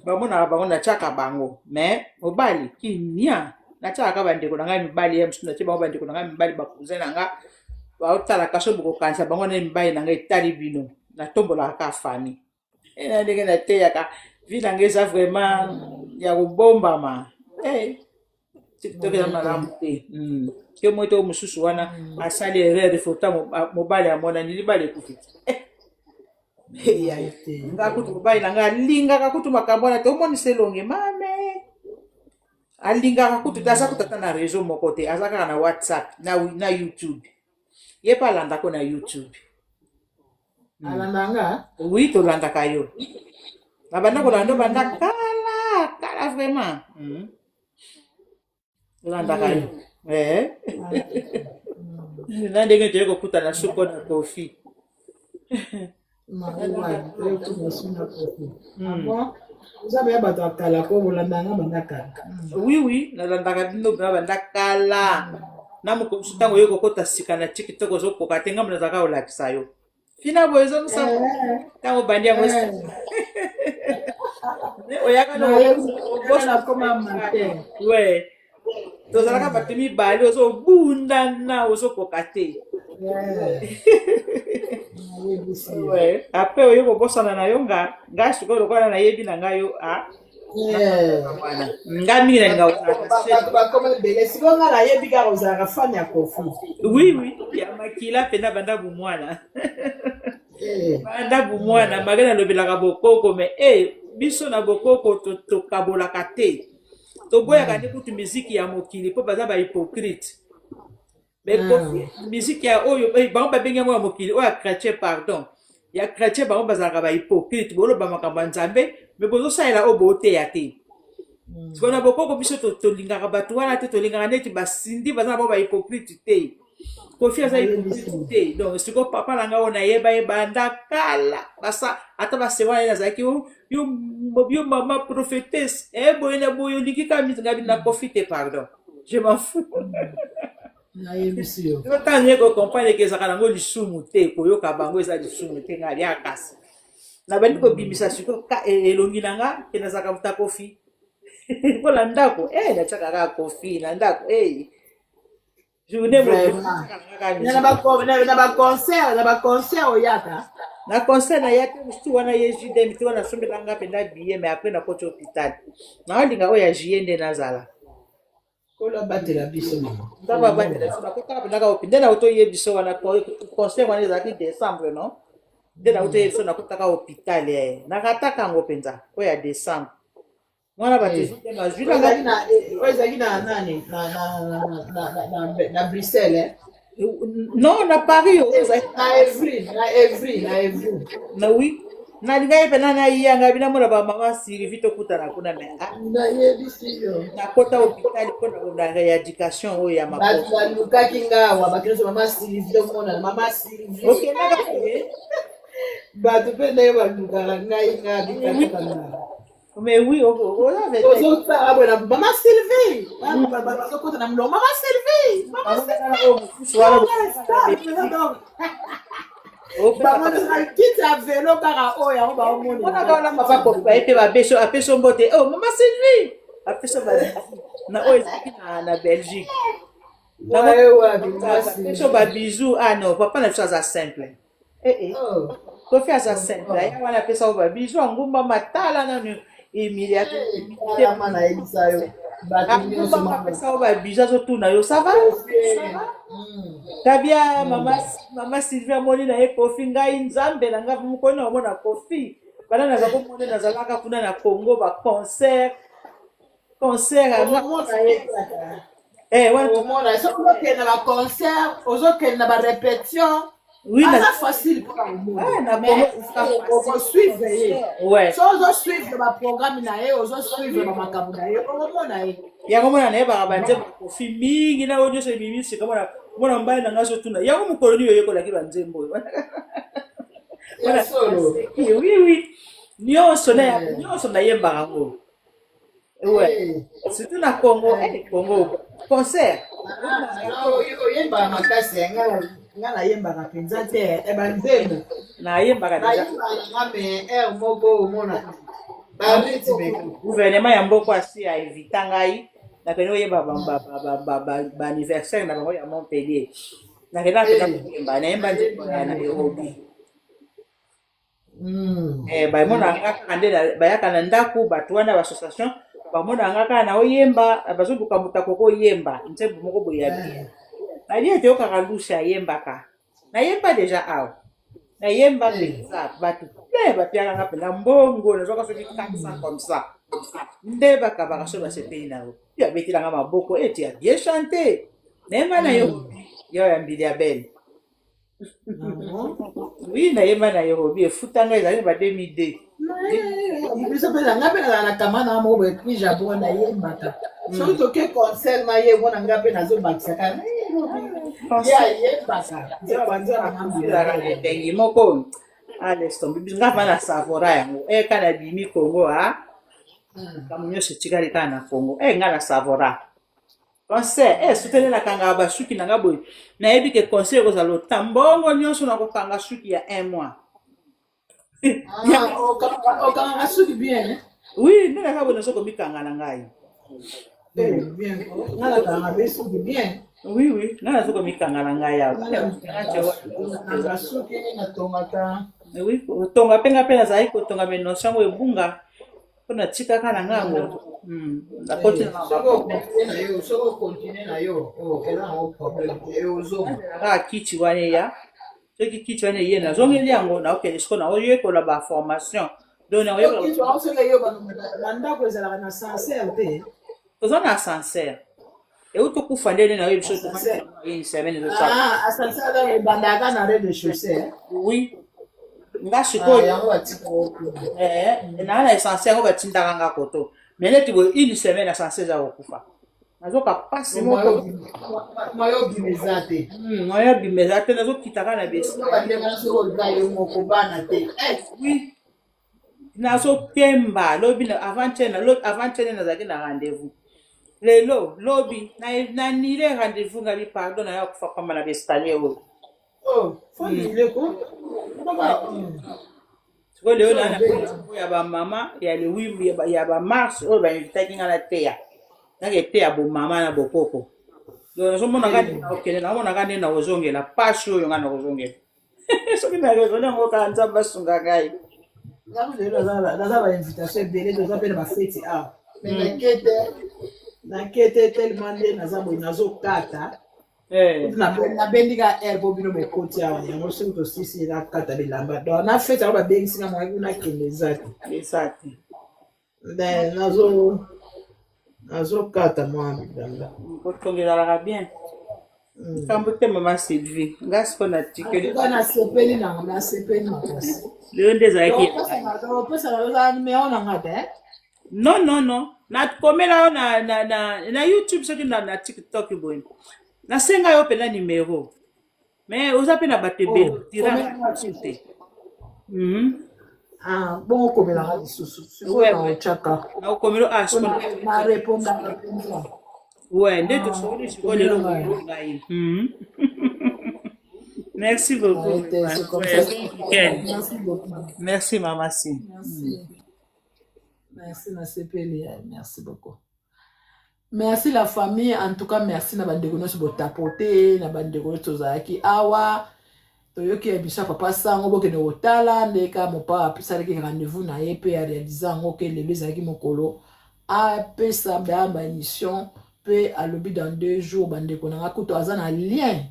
Speaker 4: bamonaka bango, natiaka bango. Mais mobali kimia, natiaka bandeko na ngai mibali ye mosusu, natie bango bandeko na ngai mibali, bacousin na nga baotalaka. So bokokanisa bango na mibali na ngai, etali bino. Natombolaka kaka famille na ndenge nateyaka. Vie na ngai eza vraiment ya kobombama. TikTok eza malamu te. Ke moi to mosusu wana asali erreur, photo mobali amonani, libala ekufi te. Nga kutu mobali na ngai alingaka kutu makambo wana te. Omonisa elongi mame, alingaka kutu te. Aza kutu ata na réseau moko te, aza kaka na WhatsApp na YouTube. Ye mpe alandako na YouTube.
Speaker 3: Alanda nga?
Speaker 4: Oui, tolandaka yo na banda kolanda, banda kala kala vraiment. Tolandaka yo. Na ndenge toye kokutana suko na Kofi.
Speaker 3: Bon, oza baya bato ya kala ko bolanda nga banda kala.
Speaker 4: Oui, nalandaka bino bina banda kala. Na mokomosu ntango oye kokota sika na TikTok, ozokoka te, ngambo nazalaka kolakisa yo fina boye, ezongisa ntango obandi yango, oyaka.
Speaker 3: Nakoma matin.
Speaker 4: We tozalaka bato mibale, ozobundana, ozokoka te. Ouais. Après oye kobosana na yo nga. Nga sikoyo lokola nayebi na ngai yo a wana, nga mingi nalinga.
Speaker 3: Bato bakoma ebele. Sikoyo nga nayebi kaka ozalaka fan ya Kofi.
Speaker 4: Oui, ya makila mpenza, banda bumwana, banda bumwana. Make nalobelaka bokoko, mais biso na bokoko tokabolaka te, toboyaka nde kutu miziki ya mokili mpo baza bahypocrite. Mais Kofi, miziki ya oyo bango babengi yango ya mokili, oyo ya chrétien, pardon, ya chrétien, bango bazalaka bahypocrite. Boloba makambo ya Nzambe, mais bozosalela oyo booteya te. Sikoyo na bokoko biso tolingaka bato wana te, tolingaka neti basindi baza na bango bahypocrite te. Kofi aza hypocrite te. Donc sikoyo papa na ngai oyo nayeba ye banda kala, basa ata basewa ye, nazalaki yo, yo mama prophétesse, boye na boye, olingi kaka ngai na Kofi te, pardon, je m'en fous.
Speaker 3: Nayebisi yo.
Speaker 4: Ntango ye kocomprendre ke ezalaka nango lisumu te, koyoka bango eza lisumu te, ngai alia kasi nabandi kobimisa sikoyo elongi na nga ke nazalaka moto ya Kofi mpo na ndako. Natiaka kaka Kofi na ndako journée.
Speaker 3: Na baconcert, na baconcert oyaka?
Speaker 4: Na concert naya te. Mosusu wana ye JDM te, wana asombelanga mpenza billet, mais après nakoti hôpital. Naolinga oyo ya juillet nde nazala.
Speaker 3: Kolo abatela biso, mama.
Speaker 4: Nzambe abatela biso. Nakotaka mpenza kaka nde nauti oyebi biso wana, concert wana ezalaki décembre, non? Nde nauti oyebi biso, nakotaka hôpital, nakataka yango mpenza oyo ya décembre mwana bato.
Speaker 3: Oyo ezalaki na nani, na Bruxelles?
Speaker 4: Non, na Paris.
Speaker 3: Na Evry, na Evry, na Evry.
Speaker 4: Na oui. Nalingaki mpena naya ngai namona bamama Sylvie, tokutana kuna, me ah,
Speaker 3: Nayebisi yo.
Speaker 4: Nakota hôpital mpona na rééducation oyo ya
Speaker 3: Bato
Speaker 4: maboko.
Speaker 3: balukaki nga awa, bato nyonso, mama Sylvie, omonana mama Sylvie.
Speaker 4: Okendaka te?
Speaker 3: Bato mpe ndenge balukaka ngai, nga
Speaker 4: Mais oui.
Speaker 3: bikataka nga.
Speaker 4: Mais oui, oza vete.
Speaker 3: Ozosala boye na mama Sylvie, bazokota na molongo, mama Sylvie, mama
Speaker 4: Bamonaka oyo mosusu wana
Speaker 3: Sylvie.
Speaker 4: Belgique.
Speaker 3: Bango kiti ya velo kaka oyo yango baomonela.
Speaker 4: Monaka wana papa Kofi aye mpe babeso, apeso mbote: "Oh, mama Sylvie!" Apeso na oyo ezalaki na Belgique. Apeso babisous. Ah non, papa na biso aza simple. Eh, eh. Kofi aza simple. Aya wana, apesa o babisous, angumba matala nanu Emilia.
Speaker 3: Talama, nayebisa yo, bato nyonso.
Speaker 4: Angumba, apesa o babisous, azotuna yo: "Ça va?" Kabia mama Sylvie amoni na ye Kofi. Ngai, Nzambe na ngai, mokoni na omona Kofi bana naza komona, nazalaka kuna na Congo, baconcert, concert yanga.
Speaker 3: Okomona ye kaka.
Speaker 4: Eh, wana.
Speaker 3: Okomona soki ozokende na baconcert, ozokende na barépétition.
Speaker 4: Oui.
Speaker 3: Aza facile mpona komona.
Speaker 4: Ah, na Congo eza facile.
Speaker 3: Okosuivre ye. So ozosuivre baprogramme na ye, ozosuivre bamakambo na ye, okomona ye.
Speaker 4: Yango mona nayebaka banzembo ya Kofi mingi na oyo nyonso ebimi sika. Mona, mona mobali na ngai azotuna yango: "Mokolo nini oyekolaki banzembo oyo?"
Speaker 3: Ya solo.
Speaker 4: Oui, nyonso na nyonso nayembaka yango, ouais. Surtout na Congo, eh, Congo concert.
Speaker 3: Oyembaka makasi ya nga? Nga nayembaka mpenza te banzembo.
Speaker 4: Nayembaka déjà.
Speaker 3: Nayembaka nanga, mais aire moko omona barythme.
Speaker 4: Gouvernement ya mboka asi ainvita ngai, nakende oyeba baanniversaire na bango ya Montpellier. Nakenda mpenza koyemba, nayemba nzembo ya Nairobi. Bamona nga kaka nde bayaka na ndako, bato wana baassociation bamona nga kaka na oyemba, bazoluka moto akoki oyemba nzembo moko boye ya bien. Nayebi ete oyokaka Lusi ayembaka, nayemba déjà awa, nayemba mpenza, bato plein bapiaka nga mpenza mbongo, nazwaka soki 400 comme ça nde bakabaka. So basepeli na yo, yo abetelanga maboko ete ya bien chanté. Nayemba Nairobi yo ya Mbili ya Bele. Oui, nayemba Nairobi, efutanga, ezali na ba 2002.
Speaker 3: Biso mpe, nga mpe nazala na kama na moko boye puis jabon, nayembaka. Soki toke concert na ye, mona nga mpe nazobakisaka ye ayembaka nzela banzela na
Speaker 4: Ezalaka na elengi moko, ah, laisse tomber. Biso nga va na savora yango eka na bimi Congo, a makambo nyonso etikali kaka na Congo. E nga na savora concert e sutele, nakangaka basuki na nga boye, nayebi ke concert ekozala ota mbongo nyonso, nakokanga suki ya un mois.
Speaker 3: Okangaka suki bien?
Speaker 4: Oui, nde naza boye, nazo komikanga na ngai.
Speaker 3: Bien, nga nakangaka mpe suki bien.
Speaker 4: Oui, nga nazo komikanga na ngai awa.
Speaker 3: Nakangaka suki, natongaka.
Speaker 4: Oui, kotonga mpe nga mpe nazalaki kotonga, mais notion yango ebunga mpo natikaka na ngango. Nakoti na
Speaker 3: Soki ocontinue na yo, soki ocontinue na yo, eza nango problème te, ozonga.
Speaker 4: Kaka kiti wana eya, soki kiti wana eye, nazongeli yango, naokende siko naoyekola baformation, donc naoyekola.
Speaker 3: Kiti wana soki eyo, na ndako ezalaka na ascenseur te?
Speaker 4: Toza na ascenseur, euti okufa nde nayebi biso une semaine ezosala.
Speaker 3: Ah, ascenseur donc ebandaka na rez de chaussée?
Speaker 4: Oui, nga sikoyo
Speaker 3: yango batika.
Speaker 4: Naa na ascenseur yango batindaka nga koto, mais neti boye une semaine ascenseur eza kokufa, nazoka mpasi moko.
Speaker 3: Moyo obima eza te.
Speaker 4: Moyo obima eza te, nazokita kaka na besi.
Speaker 3: Bandeka soki oza yo moko, bana te.
Speaker 4: Oui, nazokemba. Lobi, avant-hier nazalaki na rendez-vous, lelo lobi nanile rendez-vous. Ngabi pardon, naya kufa pamba na baescalier oyo.
Speaker 3: Fondile ko.
Speaker 4: Sikoyo lelo naa na oyo ya bamama ya le 8 ya bamars oyo bainvitaki nga na teya, naka eteya bomama na bokoko. Donc nazomona nga nde nakokende, naomona nga nde nakozongela pasi oyo nga nakozongela soki na raisonne yango kaka. Nzambe asunga ngai.
Speaker 3: Ntango lelo naza bainvitation ebele, toza mpe na bafeti awa, mais nakete, nakete tellement nde naza boye, nazokata. Nabendi ka aire mpo bino bokoti awa, yango soki tosisi, nakata bilamba. Donc na feti yango babengisi nga, moyebi nakende eza te.
Speaker 4: Eza te.
Speaker 3: Mais nazokata mwa bilamba.
Speaker 4: Kotonga ezalaka bien. Likambo te, mama Sylvie, nga siko natikeli.
Speaker 3: Nga nasepeli nango, nasepeli makasi.
Speaker 4: Lelo nde ezalaki.
Speaker 3: Opesaka ozala numero na nga te?
Speaker 4: Non, non, non, nakomela yo na YouTube, soki na TikTok boye, nasenga yo mpenza numero, mais oza mpe na bato ebele.
Speaker 3: Oh,
Speaker 4: otiranga
Speaker 3: komelanga
Speaker 4: te.
Speaker 3: te. Ah, bongo komelanga lisusu sikoyo na otyaka.
Speaker 4: Nakokomela ah siko.
Speaker 3: Na répondaka mpenza.
Speaker 4: Ouais, nde
Speaker 3: Ah,
Speaker 4: tosokoli sikoyo lelo.
Speaker 3: komelanga.
Speaker 4: Ngolu ngai. Merci beaucoup.
Speaker 3: Ouais, te, c'est comme
Speaker 4: Ouais,
Speaker 3: ça.
Speaker 4: bon week-end.
Speaker 3: Merci beaucoup.
Speaker 4: Merci, mama Si.
Speaker 3: Merci, merci, nasepeli, merci beaucoup. Merci la famille, en tout cas merci na bandeko nyonso botapote, na bandeko nyonso tozalaki awa. Toyoki ya biso ya papa Sango, bokende kotala ndeka mopa apesalaki rendez-vous na ye mpe aréaliser yango ke lelo ezalaki mokolo apesa baya baémission mpe alobi dans 2 jours. Bandeko na nga, kutu aza na lien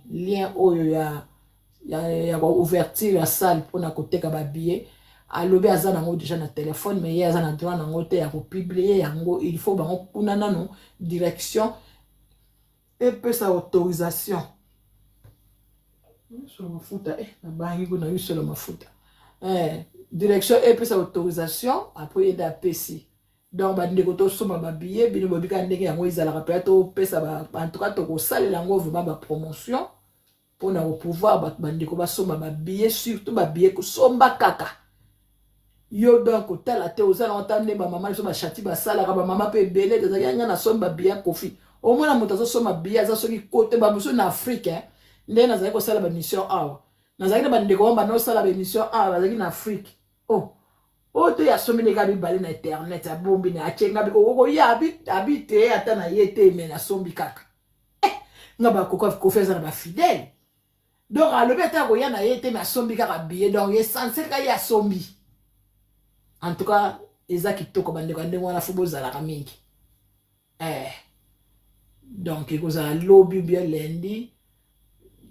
Speaker 3: oyo ya ouverture ya salle mpona koteka babillet. Alobi aza nango déjà na telefone, mais ye aza na droit nango te ya kopublier yango. Il faut bango kuna nano direction epesa autorisation. Solo mafuta, nabangi kuna yusolo mafuta, direction epesa autorisation, après ye nde apesi. Donc bandeko, tosomba babillet. Bino bobika ndenge yango ezalaka mpenza, topesa, en tout cas tokosalela yango vraiment bapromotion mpona kopouvoir bato, bandeko basomba babillet, surtout babillet kosomba kaka yo. Donc kotala te, oza nango ta nde bamama biso bashati basalaka, bamama mpe ebele tozalaki nga nasombi babillet ya Kofi. Omona moto azosomba billet, aza soki kote bamosusu na Afrique. Nde nazalaki kosala bamission awa, nazalaki na bandeko bango bandosala baémission awa, bazalaki na Afrique. Oh, oyo te, asombi ndenge mibale na internet, abombi na atyenga okoya abi te, ata na ye te, me nasombi kaka. Eh, nga bakoka Kofi aza na bafidèle. Donc alobi ata akoya na ye te, me asombi kaka billet. Donc essentiel ka ye asombi. En tout cas eza kitoko, bandeko ya ndenge wana, fo bozalaka mingi. Donc ekozala lobi bien lundi,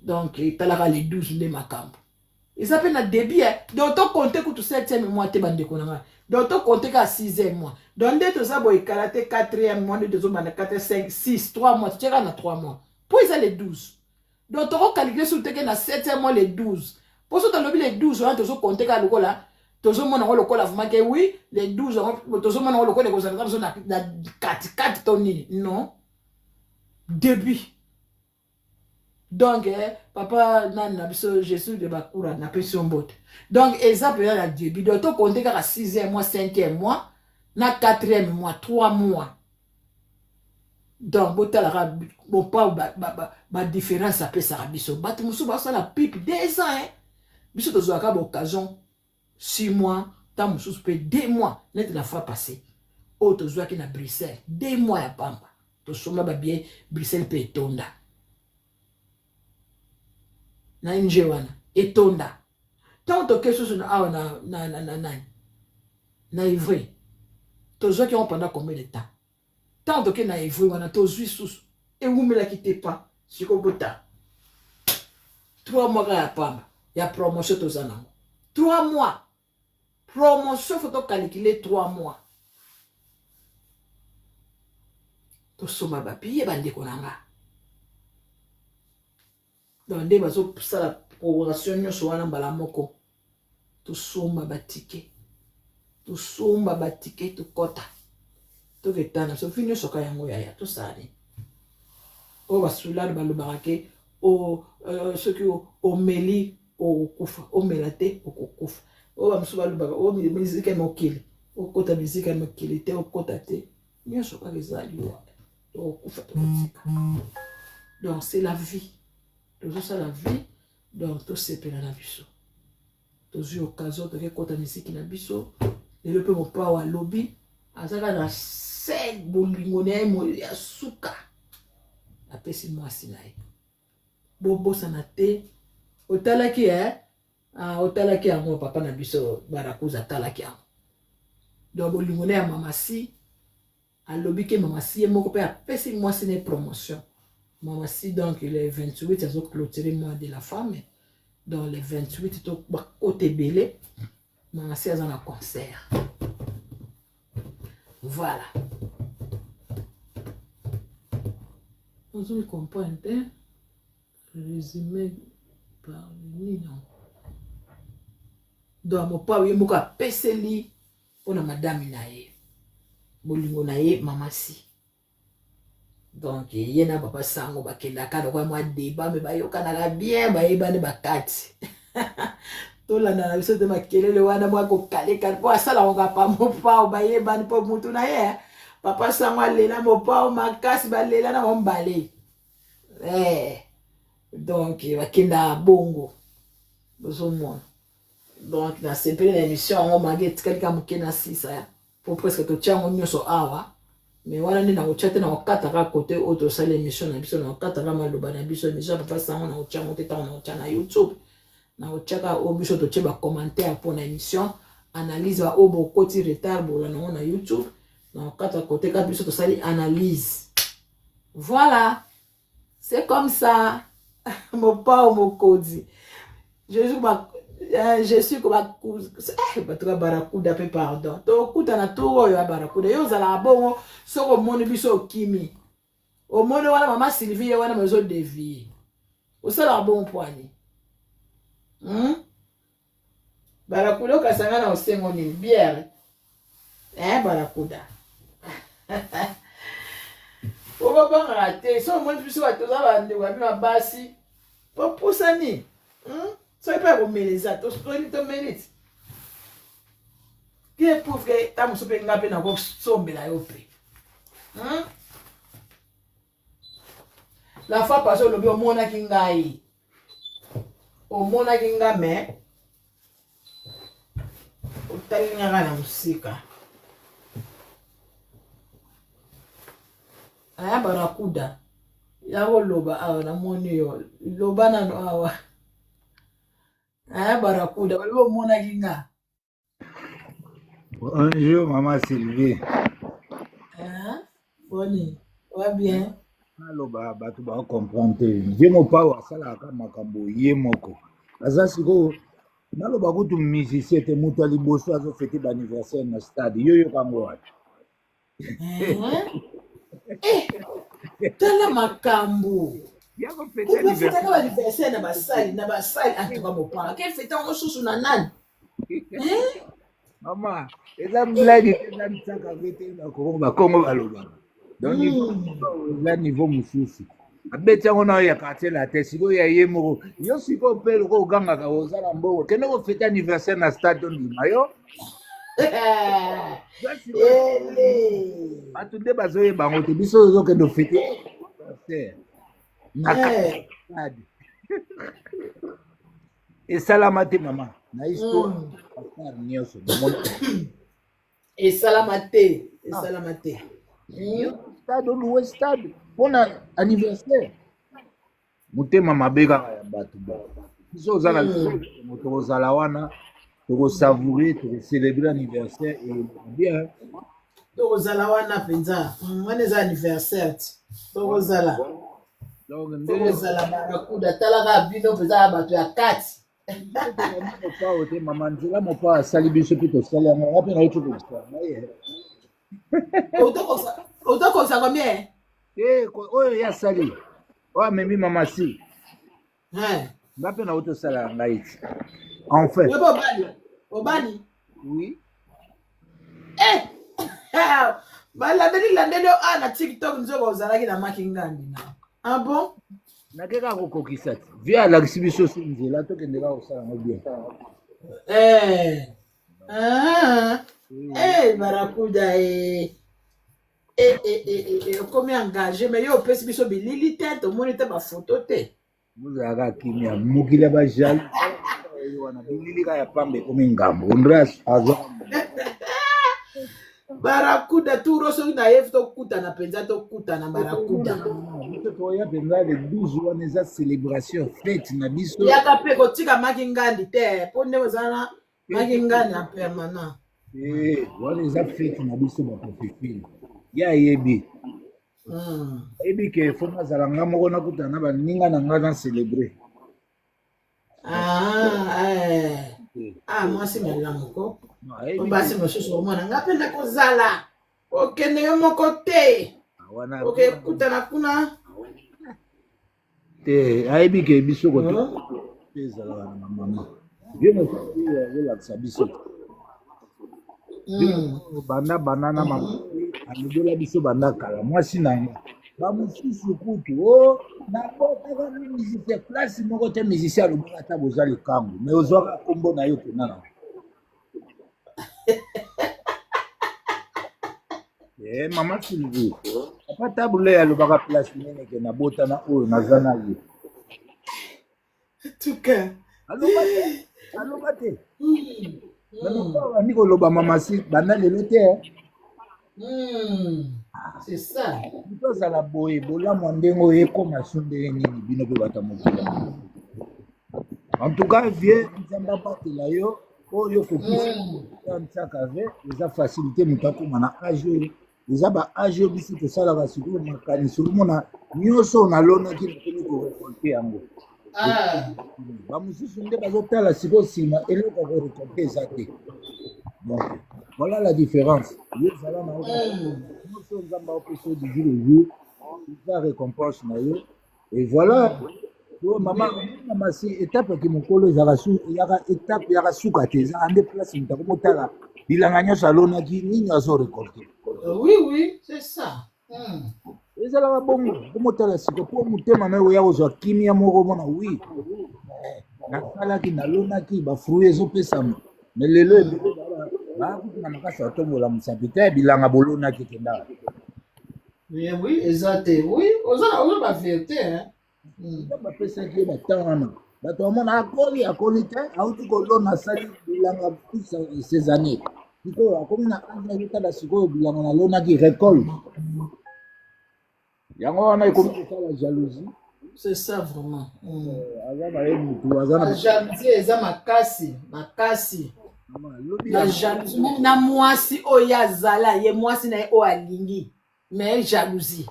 Speaker 3: donc etalaka le 12 nde makambo eza mpe na début. Donc tocompter kutu 7e mois te, bandeko na ngai. Donc tocompter kaka 6e mois. Donc nde toza boye, ekala te 4e mois, nde tozobanda 4, 5, 6, 3 mois, totiaka na 3 mois mpo eza le 12. Donc tokocalculer soki teke na 7e mois le 12, mpo so tolobi le 12 wana, tozocompter kaka lokola tozomona yango lokola vraiment ke oui, le 12 yango tozomona yango lokola ekozala biso na katikati to nini. Non, début. Donc papa nani na biso, Jésus de Bakura, napesi yo mbote. Donc eza mpenza na début. Donc tocompter kaka 6e mois, 5e mois na 4e mois, 3 mois. Donc botalaka bopa badifférence apesaka biso. Bato mosusu basala pipe 2 ans, eh? Biso tozwaka baoccasion 6 mois, ntango mosusu mpe 2 mois, neti la fois passée oyo tozwaki na Bruxelles, 2 mois ya pamba tosomba babillet. Bruxelles mpe etonda na nje wana, etonda. Ntango toke susu na awa na nani, na Ivry, tozwaki yango pendant combien de temps? Ntango toke na Ivry wana, tozwi susu, ewumelaki te pa sikoyo bota 3 mois kaka ya pamba ya promotion. Toza nango 3 mois promotion, faut tocalculer 3 mois, tosomba babillet, bandeko na nga. Donc nde bazosala programmation nyonso wana mbala moko. Tosomba batike, tosomba batike, tokɔta, toketana sofi nyonso ka yango. Yaya, tosala nini? Oyo basulade balobaka ke soki omeli okokufa, omela te okokufa. Oyo bamosusu balobaka oyo miziki ya mokili, okota miziki ya mokili te, okota te, nyonso kaka eza liwa, tokokufa, tokotika. Donc c'est la vie, tozosala vie. Donc tosepela na biso, tozwi occasion, tokekɔta miziki na biso lelo. Mpe mopawa alobi azaka na se bolingo na ye ya suka apesi mwasi na ye. Bobosana te, otalaki e ah, otalaki yango, papa na biso Barakuza atalaki yango. Donc bolingo na ya mama Si, alobi ke mama Si ye moko mpe apesi mwasi na ye promotion. Mama Si, donc le 28 azoclôturer mois de la femme. Donc le 28 to bakota ebele, mama Si aza na concert. Voilà, ozoli comprendre te. Résumé par nini donc mopao ye moko apeseli mpo na madame na ye bolingo na ye mama si donc ye na papa sango bakendaka lokola mwa débat me bayokanaka bien bayebani bakati tolanda na biso te makelele wana mwa kokalekale mpo asalaka kapa mopao bayebani mpo mutu na ye papa sango alela mopao makasi balela na bambale eh. Donc bakendaka bongo bozomona. Donc nasepeli na émission yango mage etikali ka moke na sisa po presque totia yango nyonso awa mais wana nde nakotia te, nakokata kaka kote oyo tosali émission na biso, nakokata kaka maloba na biso émission ya papa sango nakotia yango te ntango nakotia na YouTube, nakotia kaka oyo biso totie bacommentaire mpona émission analyse ba oyo bokoti retard bolanda yango na YouTube, nakokata kote kaka biso tosali analyse. Voilà, c'est comme ça. Mopao mokonzi je ba je suis ko eh, bato ka barakuda mpe pardon tokutana tour oyo ya barakuda yo ozalaka bongo soki omoni biso okimi omoni wana mama Sylvie ye wana mozodevie osalaka bongo mpwani Barakuda okasanga na osengo nini biere eh, barakuda okobangaka te so omoni biso bato toza bandeko ya bino ya basi popusani Soki mpe ya komela eza tomeli ti ke prouve ke ntango mosusu mpe nga mpe nakosombela yo mpe La fois passée olobi omonaki ngai, omonaki nga me otali nga kaka na mosika. Aya barakuda ya koloba awa namoni yo loba nano awa. Aya barakuda balobi omonaki nga.
Speaker 6: Bonjour maman Sylvie.
Speaker 3: Hein? Boni, va bien?
Speaker 6: Naloba bato ba comprendre te. Ye mopao asalaka makambo ye moko. Aza sikoyo naloba kutu musicien te, moto ya liboso azofete ba anniversaire na stade. Yo yoka yango wapi?
Speaker 3: Hein? Eh, tala makambo.
Speaker 6: Ya kofete
Speaker 3: Okofetaka ba anniversaire na basali na basali en tout cas mopao. Ke fete yango susu na nani? Hein?
Speaker 6: Mama, eza blague te, eza nsaka ve te na Congo, bakongo balobaka. Donc niveau eza niveau mosusu. Abeti yango na ya quartier la te, sikoyo ya ye moko. Yo sikoyo mpe lokola ogangaka oza na mbongo, kende kofete anniversaire na stade ondima yo. Eza sikoyo
Speaker 3: Ele.
Speaker 6: bato nde bazoyeba yango te, biso tozokende ofete anniversaire na kati ya stade. Esalama te mama na histoire mm. nyonso namoni
Speaker 3: esalama te, esalama te.
Speaker 6: Stade oluwe stade mpona anniversaire, motema mabe kaka ya bato. Ba biso oza na moto kozala wana, tokosavoure, tokocelebre anniversaire et bien.
Speaker 3: Tokozala wana mpenza, wana eza anniversaire ti tokozala.
Speaker 6: Donc ndenge
Speaker 3: tokozala barakuda, talaka bino mpenza ya bato ya kati.
Speaker 6: Mopao te mama, nzela mopao asali biso mpe tosali yango, nga mpe nauti kokisa ngai.
Speaker 3: Otokosa combien?
Speaker 6: Te, oyo ye asali, oyo amemi mama si
Speaker 3: Hein.
Speaker 6: Nga mpe nauti osala ngai ti enfin.
Speaker 3: Yo mpe obali? Obali?
Speaker 6: Oui.
Speaker 3: Eh! Balandeli landeli yo a na TikTok nzoka ozalaki na maki ngandi na. Ah bon?
Speaker 6: Nake kaka kokokisa ti vie alakisi biso si nzela tokende kaka kosala yango bien.
Speaker 3: Eh. Ah. Eh, barakuda eh. Eh, eh, eh, eh, eh, okomi engagé mais yo opesi biso bilili te, tomoni te bafoto te.
Speaker 6: Bozalaka kimia, mokili ya bajaloux wana, bilili kaka ya pamba ekomi ngambo ondre aza.
Speaker 3: Barakuda turo soki nayebi tokutana mpenza, tokutana barakuda.
Speaker 6: Biso toya mpenza le 12 wana, eza célébration fete na biso.
Speaker 3: Yaka mpe kotika maki ngandi te mpo ndenge oza na maki ngandi en permanent.
Speaker 6: Eh, wana eza fete na biso baprofifile, ye ayebi. Ayebi ke fo nazala nga moko, nakutana na baninga na nga na célébrer.
Speaker 3: Ah, eh. Ah, mwasi malamu ko.
Speaker 6: Ayebi.
Speaker 3: Po basi mosusu omona nga mpe nakozala okende yo moko te.
Speaker 6: Wana
Speaker 3: okekutana kuna.
Speaker 6: Te, ayebi ke biso kote mpe ezalaka na bamama. Vieux na biso azolakisa biso. Banda banda na mama alobela biso banda kala mwasi na nga bamosusu kutu o oh, nabotaka na musicien place moko te musicien alobaka ata boza likangu mais ozwaka nkombo na yo mpena na Eh, mama Sylvie, papa Tabule alobaka place nini ke nabotana oyo naza na ye.
Speaker 3: Tuka.
Speaker 6: Aloba te, aloba te. Mais papa abandi koloba mama si banda lelo te. Eh.
Speaker 3: C'est ça.
Speaker 6: Moto azala boye bolamu ya ndenge oyo ekoma su ndenge nini bino mpe bato ya mokili. En tout cas, vieux, Nzambe abatela yo oyo okokisi ntiaka ve eza facilité moto akóma na age oyo eza ba age oyo biso tosalaka sikoyo makanisi omona nyonso oyo nalonaki nakomi korekolte yango ah. bamosusu nde bazotala sikoyo nsima eloko ya korekolte eza te donc voilà la différence yo ezala na yo nyonso nzambe aopesa yo du jour au jour eza récompense na yo Et voilà, yo mama mama si étape ya kimokolo ezalaka su eyaka étape eyaka suka te ezalaka nde place moto akomotala bilanga nyonso alonaki nini azo récolte.
Speaker 3: Oui, oui, c'est ça.
Speaker 6: Ezalaka bongo komotala siko mpo motema na yo oya kozwa kimia moko omona wi eh, nasalaki nalonaki bafruit ezopesama me lelo ebele bakutu na makasi batombola mosapi te bilanga bolonaki ekendaka.
Speaker 3: Oui, oui, eza te. Oui, oza oza ba vérité hein.
Speaker 6: Nzambe apesaki ye batemp wana bato bamona akoli akoli te auti kolona asali bilanga plus ces années sikoyo akomi na age azotala sikoyo bilanga nalonaki récolte yango wana ekomi kosala jalousie.
Speaker 3: C'est ça vraiment.
Speaker 6: Aza na ye mutu aza na
Speaker 3: jalousie eza makasi makasi na jalousie meme na mwasi oyo azala ye mwasi na ye oyo alingi mais jalousie.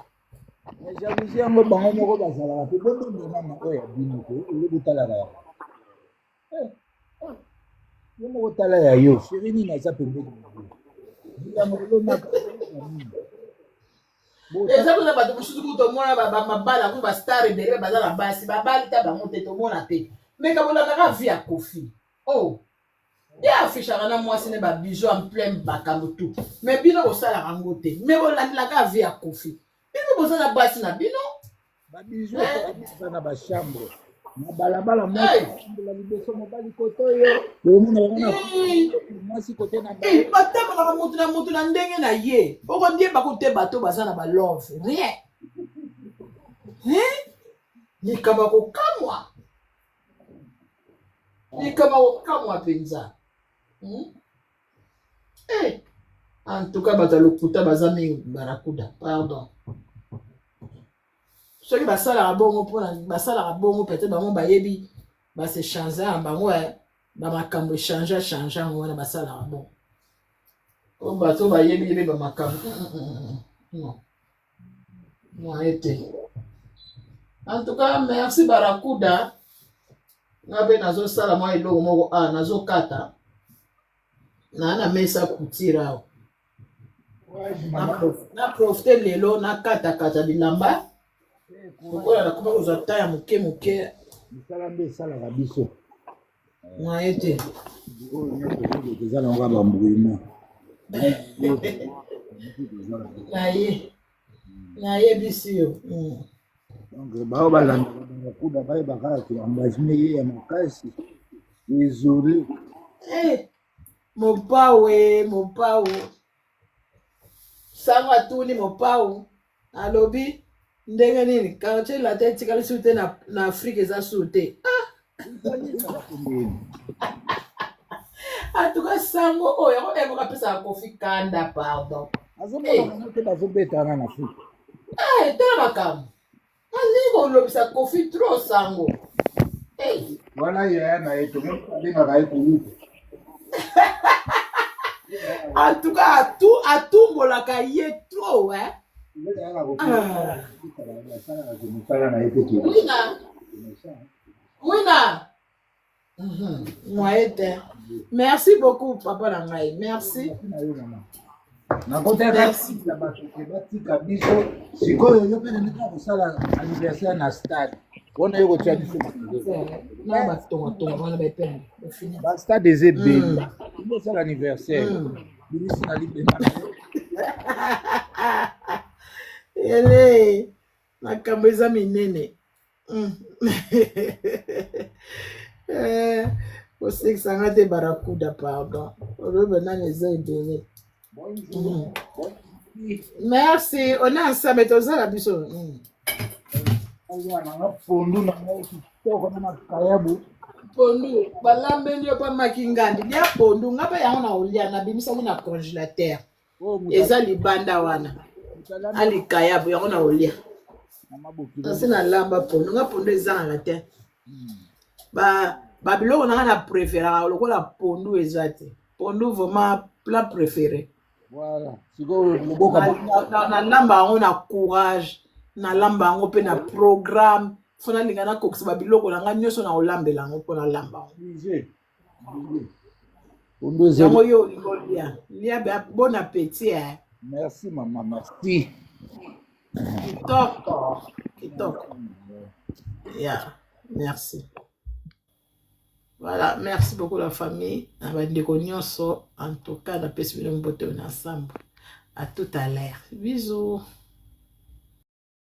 Speaker 6: Mais jalousie yango bango moko bazalaka mpe bodonda nano oyo ya bino te oyo botalaka yango eh, eh, yo moko tala ya yo sheri nini aza pembeni na yo bilanga olonaka nini.
Speaker 3: Eza kuna bato mosusu kutu tomona mabala kutu bastar ebele baza na basi babali ta bango te tomona te meka bolandaka vie ya Koffi oh ye afishaka na mwasi ne babijou en plein makambo tu me bino bosalaka yango te me bolandelaka vie ya Koffi bino boza na basi na bino.
Speaker 6: Babijou eza na bachambre na balabala mwasi liboso mobali kote oyo bomona bango na mwasi kote na
Speaker 3: batambolaka motu na motu na ndenge na ye okondiyeba kote bato baza na balove rien likambo ya kokamwa likambo ya kokamwa mpenza. Eh, en tout cas bato ya lokuta baza mingi barakuda pardon soki basalaka bongo mpona basalaka bongo peut-être bango bayebi basechange ya bango bamakambo echange change yango wana basalaka bongo po bato bayebi yebi bamakambo non moyen te. En tout cas merci barakuda nga mpe nazosala mwa eloko moko a nazokata na mesa couture awa na profite lelo nakatakata bilamba lokola nakoma kozwa ta ya moke moke.
Speaker 6: Misala nde esalaka biso.
Speaker 3: Moyen te.
Speaker 6: Oyo nyonso eza nango bambrouillement.
Speaker 3: Naye nayebisi yo.
Speaker 6: Donc bao balandaka barakuda bayebaka ke engagement ye ya makasi désolé.
Speaker 3: Mopao e mopao sango atuni mopao alobi ndenge nini quartier latin etikali susu te na, na Afrique eza susu te ah! En tout cas sango oyo yango emoka apesaka Koffi kanda pardon.
Speaker 6: Azomona bango te bazobetana na Afrique.
Speaker 3: Tala makambo alingi kolobisa Koffi trop sango.
Speaker 6: Wana yaya na ye tomoni abengaka ye kulutu.
Speaker 3: En tout cas atumbolaka ye trop hein. Mwina mwina moyen te. Merci beaucoup papa na ngai merci.
Speaker 6: Nakotaka bato ke batika biso sikoyo yo mpe ndenge kosala anniversaire na stade. Wana yo kotia biso
Speaker 3: makelele. Na batongatonga wana baepenge.
Speaker 6: Ba stade eza ebele. Osala anniversaire. Bimisi na libema na yo.
Speaker 3: Ele makambo eza minene. Eh, kosekisa nga te barakuda pardon oloba nani eza ebele.
Speaker 6: Bonjour.
Speaker 3: Merci, on est ensemble tozala biso.
Speaker 6: Pondu na ngai kitoko na makayabu.
Speaker 3: Pondu balambeli yo mpa maki ngandi lia pondu nga mpe yango na olia nabimisaki na congélateur eza libanda wana alikayabu yango na olia nasi nalamba pondu nga pondu ezangaka te babiloko na nga na préféraka lokola pondu eza te pondu vraiment plat préféré.
Speaker 6: Voilà. Sikoyo loboka
Speaker 3: nalamba yango na courage, nalamba yango mpe na programme fo nalinga nakokisa babiloko na ngai nyonso na kolambela yango mpo nalamba yango.
Speaker 6: Pondu eza
Speaker 3: yango yo olingi olia lia be bon appétit eh.
Speaker 6: Merci mama, merci.
Speaker 3: Kitoko kitoko yeah, merci. Voilà, merci beaucoup la famille. Na bandeko nyonso, en tout cas, napesi bino mbote na ensemble. À tout à l'heure. Bisous.